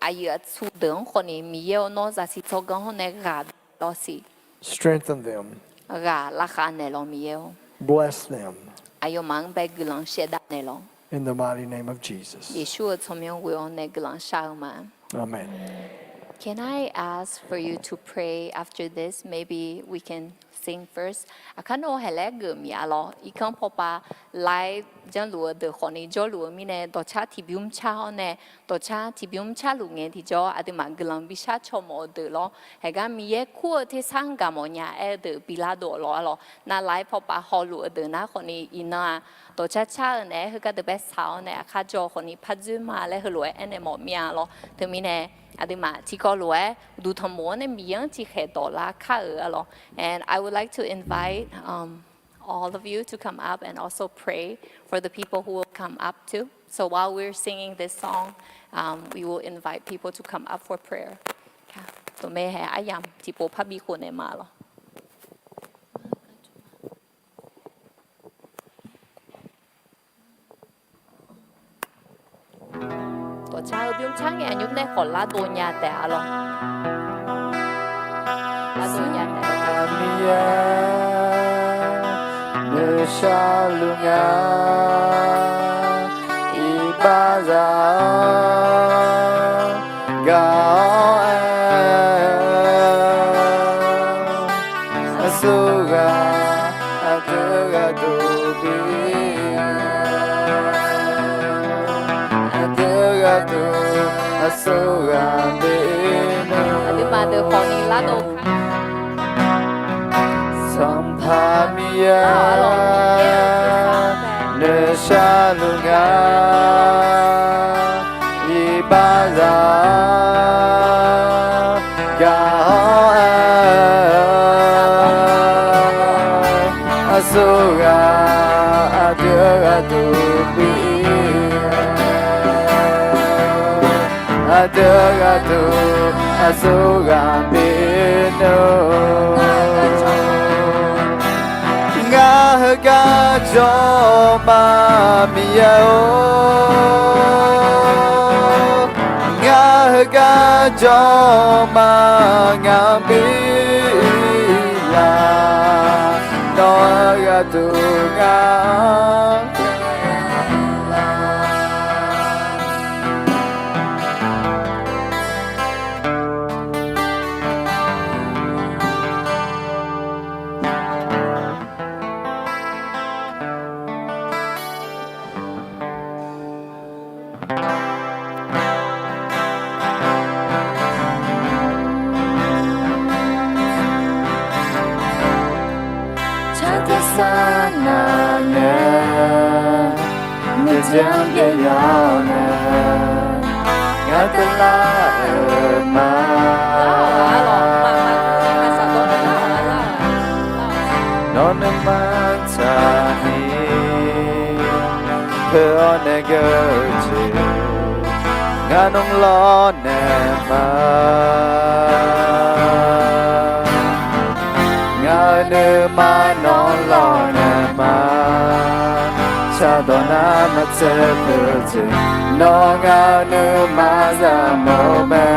aqyuif aqtsu deuq-anr khawf ni Miqyaer-or, nawr zaqsiq tsawrganr hawr nae ghaq bi lawr siq. Strengthen them. Ghaq lavkhav naeqlawq Miqyaer-or. Bless them. Aqyawfmaf-anr bae guiqlanq shaevdav naeqlawq. In the mighty name of Jesus. Yeqsur-euq tsawrmyanr ghoe-awr nae guiqlanq shar-eu ma. Amen. Can I ask for you to pray after this? Maybe we can sing first. Aqkar nawr haelaer geuf miq-a lawr. Irkanr pawpav live janrluf-eu deuq khawf ni jawrluf-eu mirnae, dawqcar tiqbymr car-awr nae, dawqcar tiqbymr carluf ngae tiqjawr, aqduimaf guiqlanq bishar caw mawf-eu deuq lawr. Haegar Miqyaer kur-eu tersar-anr gaq mawfnya aer-eu deuq bilar dov-awq lawr-a lawr. Nav live pawpav hawluf-eu deuq nar khawf ni iqnan-aq, dawqcar car-eu naeq-aer heugar deuq bae saq-awr nae aqkar jawr-eu khawf ni par dzoer ma laer heulof-aer aernaeq mawf mir-a lawr. Teumirnae, aqduimaf tiqkawv lof-aer uqduq tanqmof-awr nae Miqyaer-anr tiqkhaeq dawq lar kar-euq-a lawr. And I would like to invite, um, all of you to come up and also pray for the people who will come up too. So while we're singing this song, um, we will invite people to come up for prayer. Tmqmae hae aryamq tiqpov parbi khof naeq ma lawr. Dawqcar-eu bymr car ngae aqnymr nae khawf lardov nya taef-a lawq. Lardov nya taef. Miqyaer, nuishar luf nga, iqbaxzaq-anr gaq-awr aer-eu aqsurghaq aqdui gharduq bi-ir, aqdui gharduq aqsurghaq bi-ir nmr. Aqduimaf deuq khawf ni lardov. Sanqpaq Miqyaer, nuishar luf nga, iqbaxzaq-anr gaq-awr aer-eu aqsurghaq aqdui gharduq bi-ir, aqdui gharduq aqsurghaq bi-ir nmr. Ngar heugar jawr ma, Miqyaer-or. Ngar heugar jawr ma, ngaq-anr bi-ir laf, nawr-eu gharduq ngar Tsaq taq sar nar nae, nuijeq-anr byaev yar-awr nae, ngar teular-euq ma. Nawr nuima tsaqni, peu-awr nae geur-eu jeq, ngar nawr lawr naeq ma. Ngaq-euq nuima nawr lawr naeq ma. Caqdawq nar maqtser peuq-eu jeq, nawr ngaq-euq nuima zaqmawf-eu mae.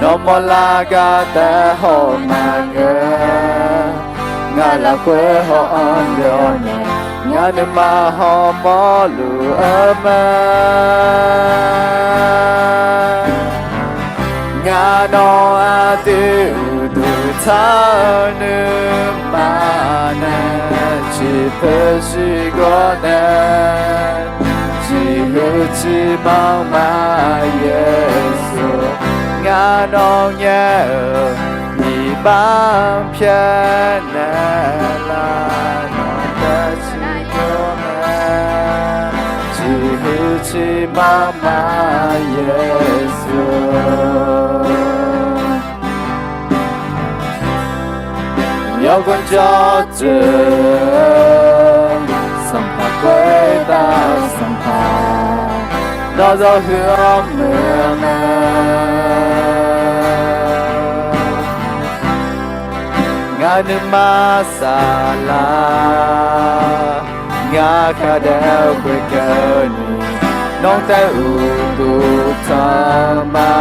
Nawmaf lar gar taef haw-eu maqngeur. Ngaq lafkhoer haw-anr le-awr nae, ngaq nuima hawmawr luf-eu mae. Ngaq nawq aqdui uqduq taq-eu nuima nae, ciqpeuq ciqgawr nae, ciqhuiq ciqmanr ma Yeqsur. Ngaq nawq nyae-euq iqbax pyaeqnaeq laf, nawq taef ciqgawr nae, ciqhuiq ciqmanr ma Yeqsur. Yawganr jawr dzoeq-eu, Sanqpaq khoertav-eu Sanqpaq, nawr zawr huiq-awr muiq-eu mae. Ngaq nuima saflar, ngaq khardaef-eu khoerkeuvni, nawr taef uqduq tanq ma.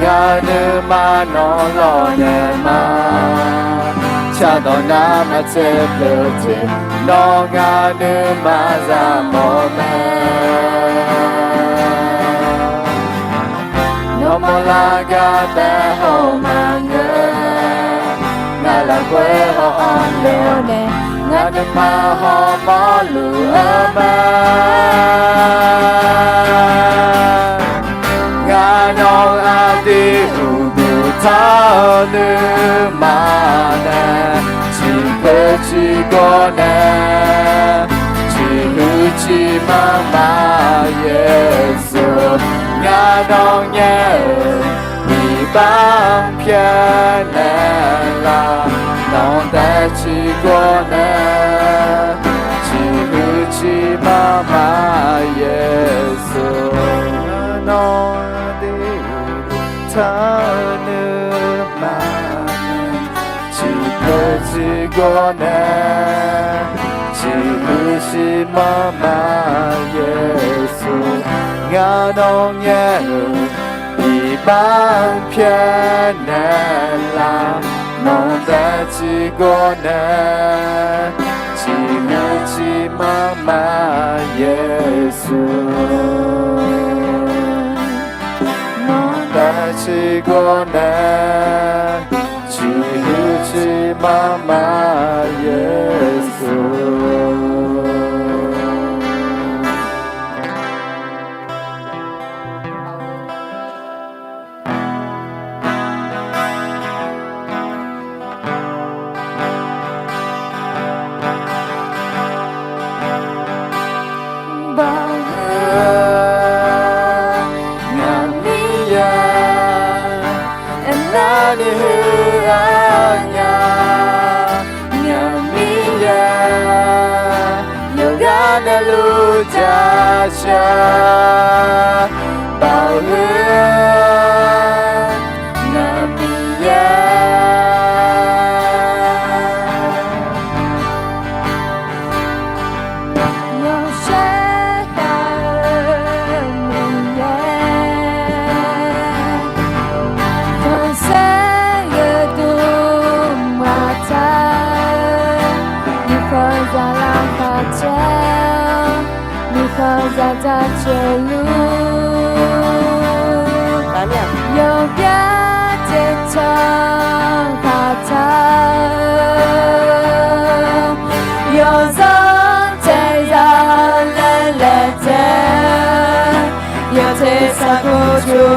Ngaq nuima nawr lawr naeq ma. Caqdawq nar maqtser peuq-eu jeq, nawr ngaq nuima zaqmawf-eu mae. Nawmaf lar gar taef haw-eu maqngeur. Ngaq lafkhoer haw-anr le-awr nae, ngaq nuima hawmawr luf-eu mae. Ngaq nawq aqdui uqduq taq-eu nuima nae, ciqpeuq ciqgawr nae, ciqhuiq ciqmanr ma Yeqsur. Ngaq nawq nyae-euq iqbax pyaeqnaeq laf, nawq taef ciqgawr nae, ciqhuiq ciqmanr ma Yeqsur. Nawr aqdui uqduq taq-eu nuima nae, ciqpeuq ciqgawr nae, Ciqhuiq ciqmanq ma Yeqsur, ngar nawr ngaer-euq iqbax pyaeqnaeq lar, nawq-anr taef ciqgawr nae. Ciqhuiq ciqmanq ma Yeqsur, nawq-anr taef ciqgawr nae. Ciqhuiq ciqmanq ma Yeqsur. Baoq heu ngaq Miqyaer, aernar ni heu-aq nya, ngaq Miqyaer yawqghaq navluf jaceuq-a. Baoq heu ngaq Miqyaer, yawshaef taq-eu Miqyaer, khanqsaer yawdmq maqtaq-eu, nuikhanr zaqlanr khaqcaer, nuikhanr zaqdzaq caerluf, yawqgar tsaevtsanr khaqtaq-eu, yawzanr tsaevzaq laer laejae, yawtersar khof coq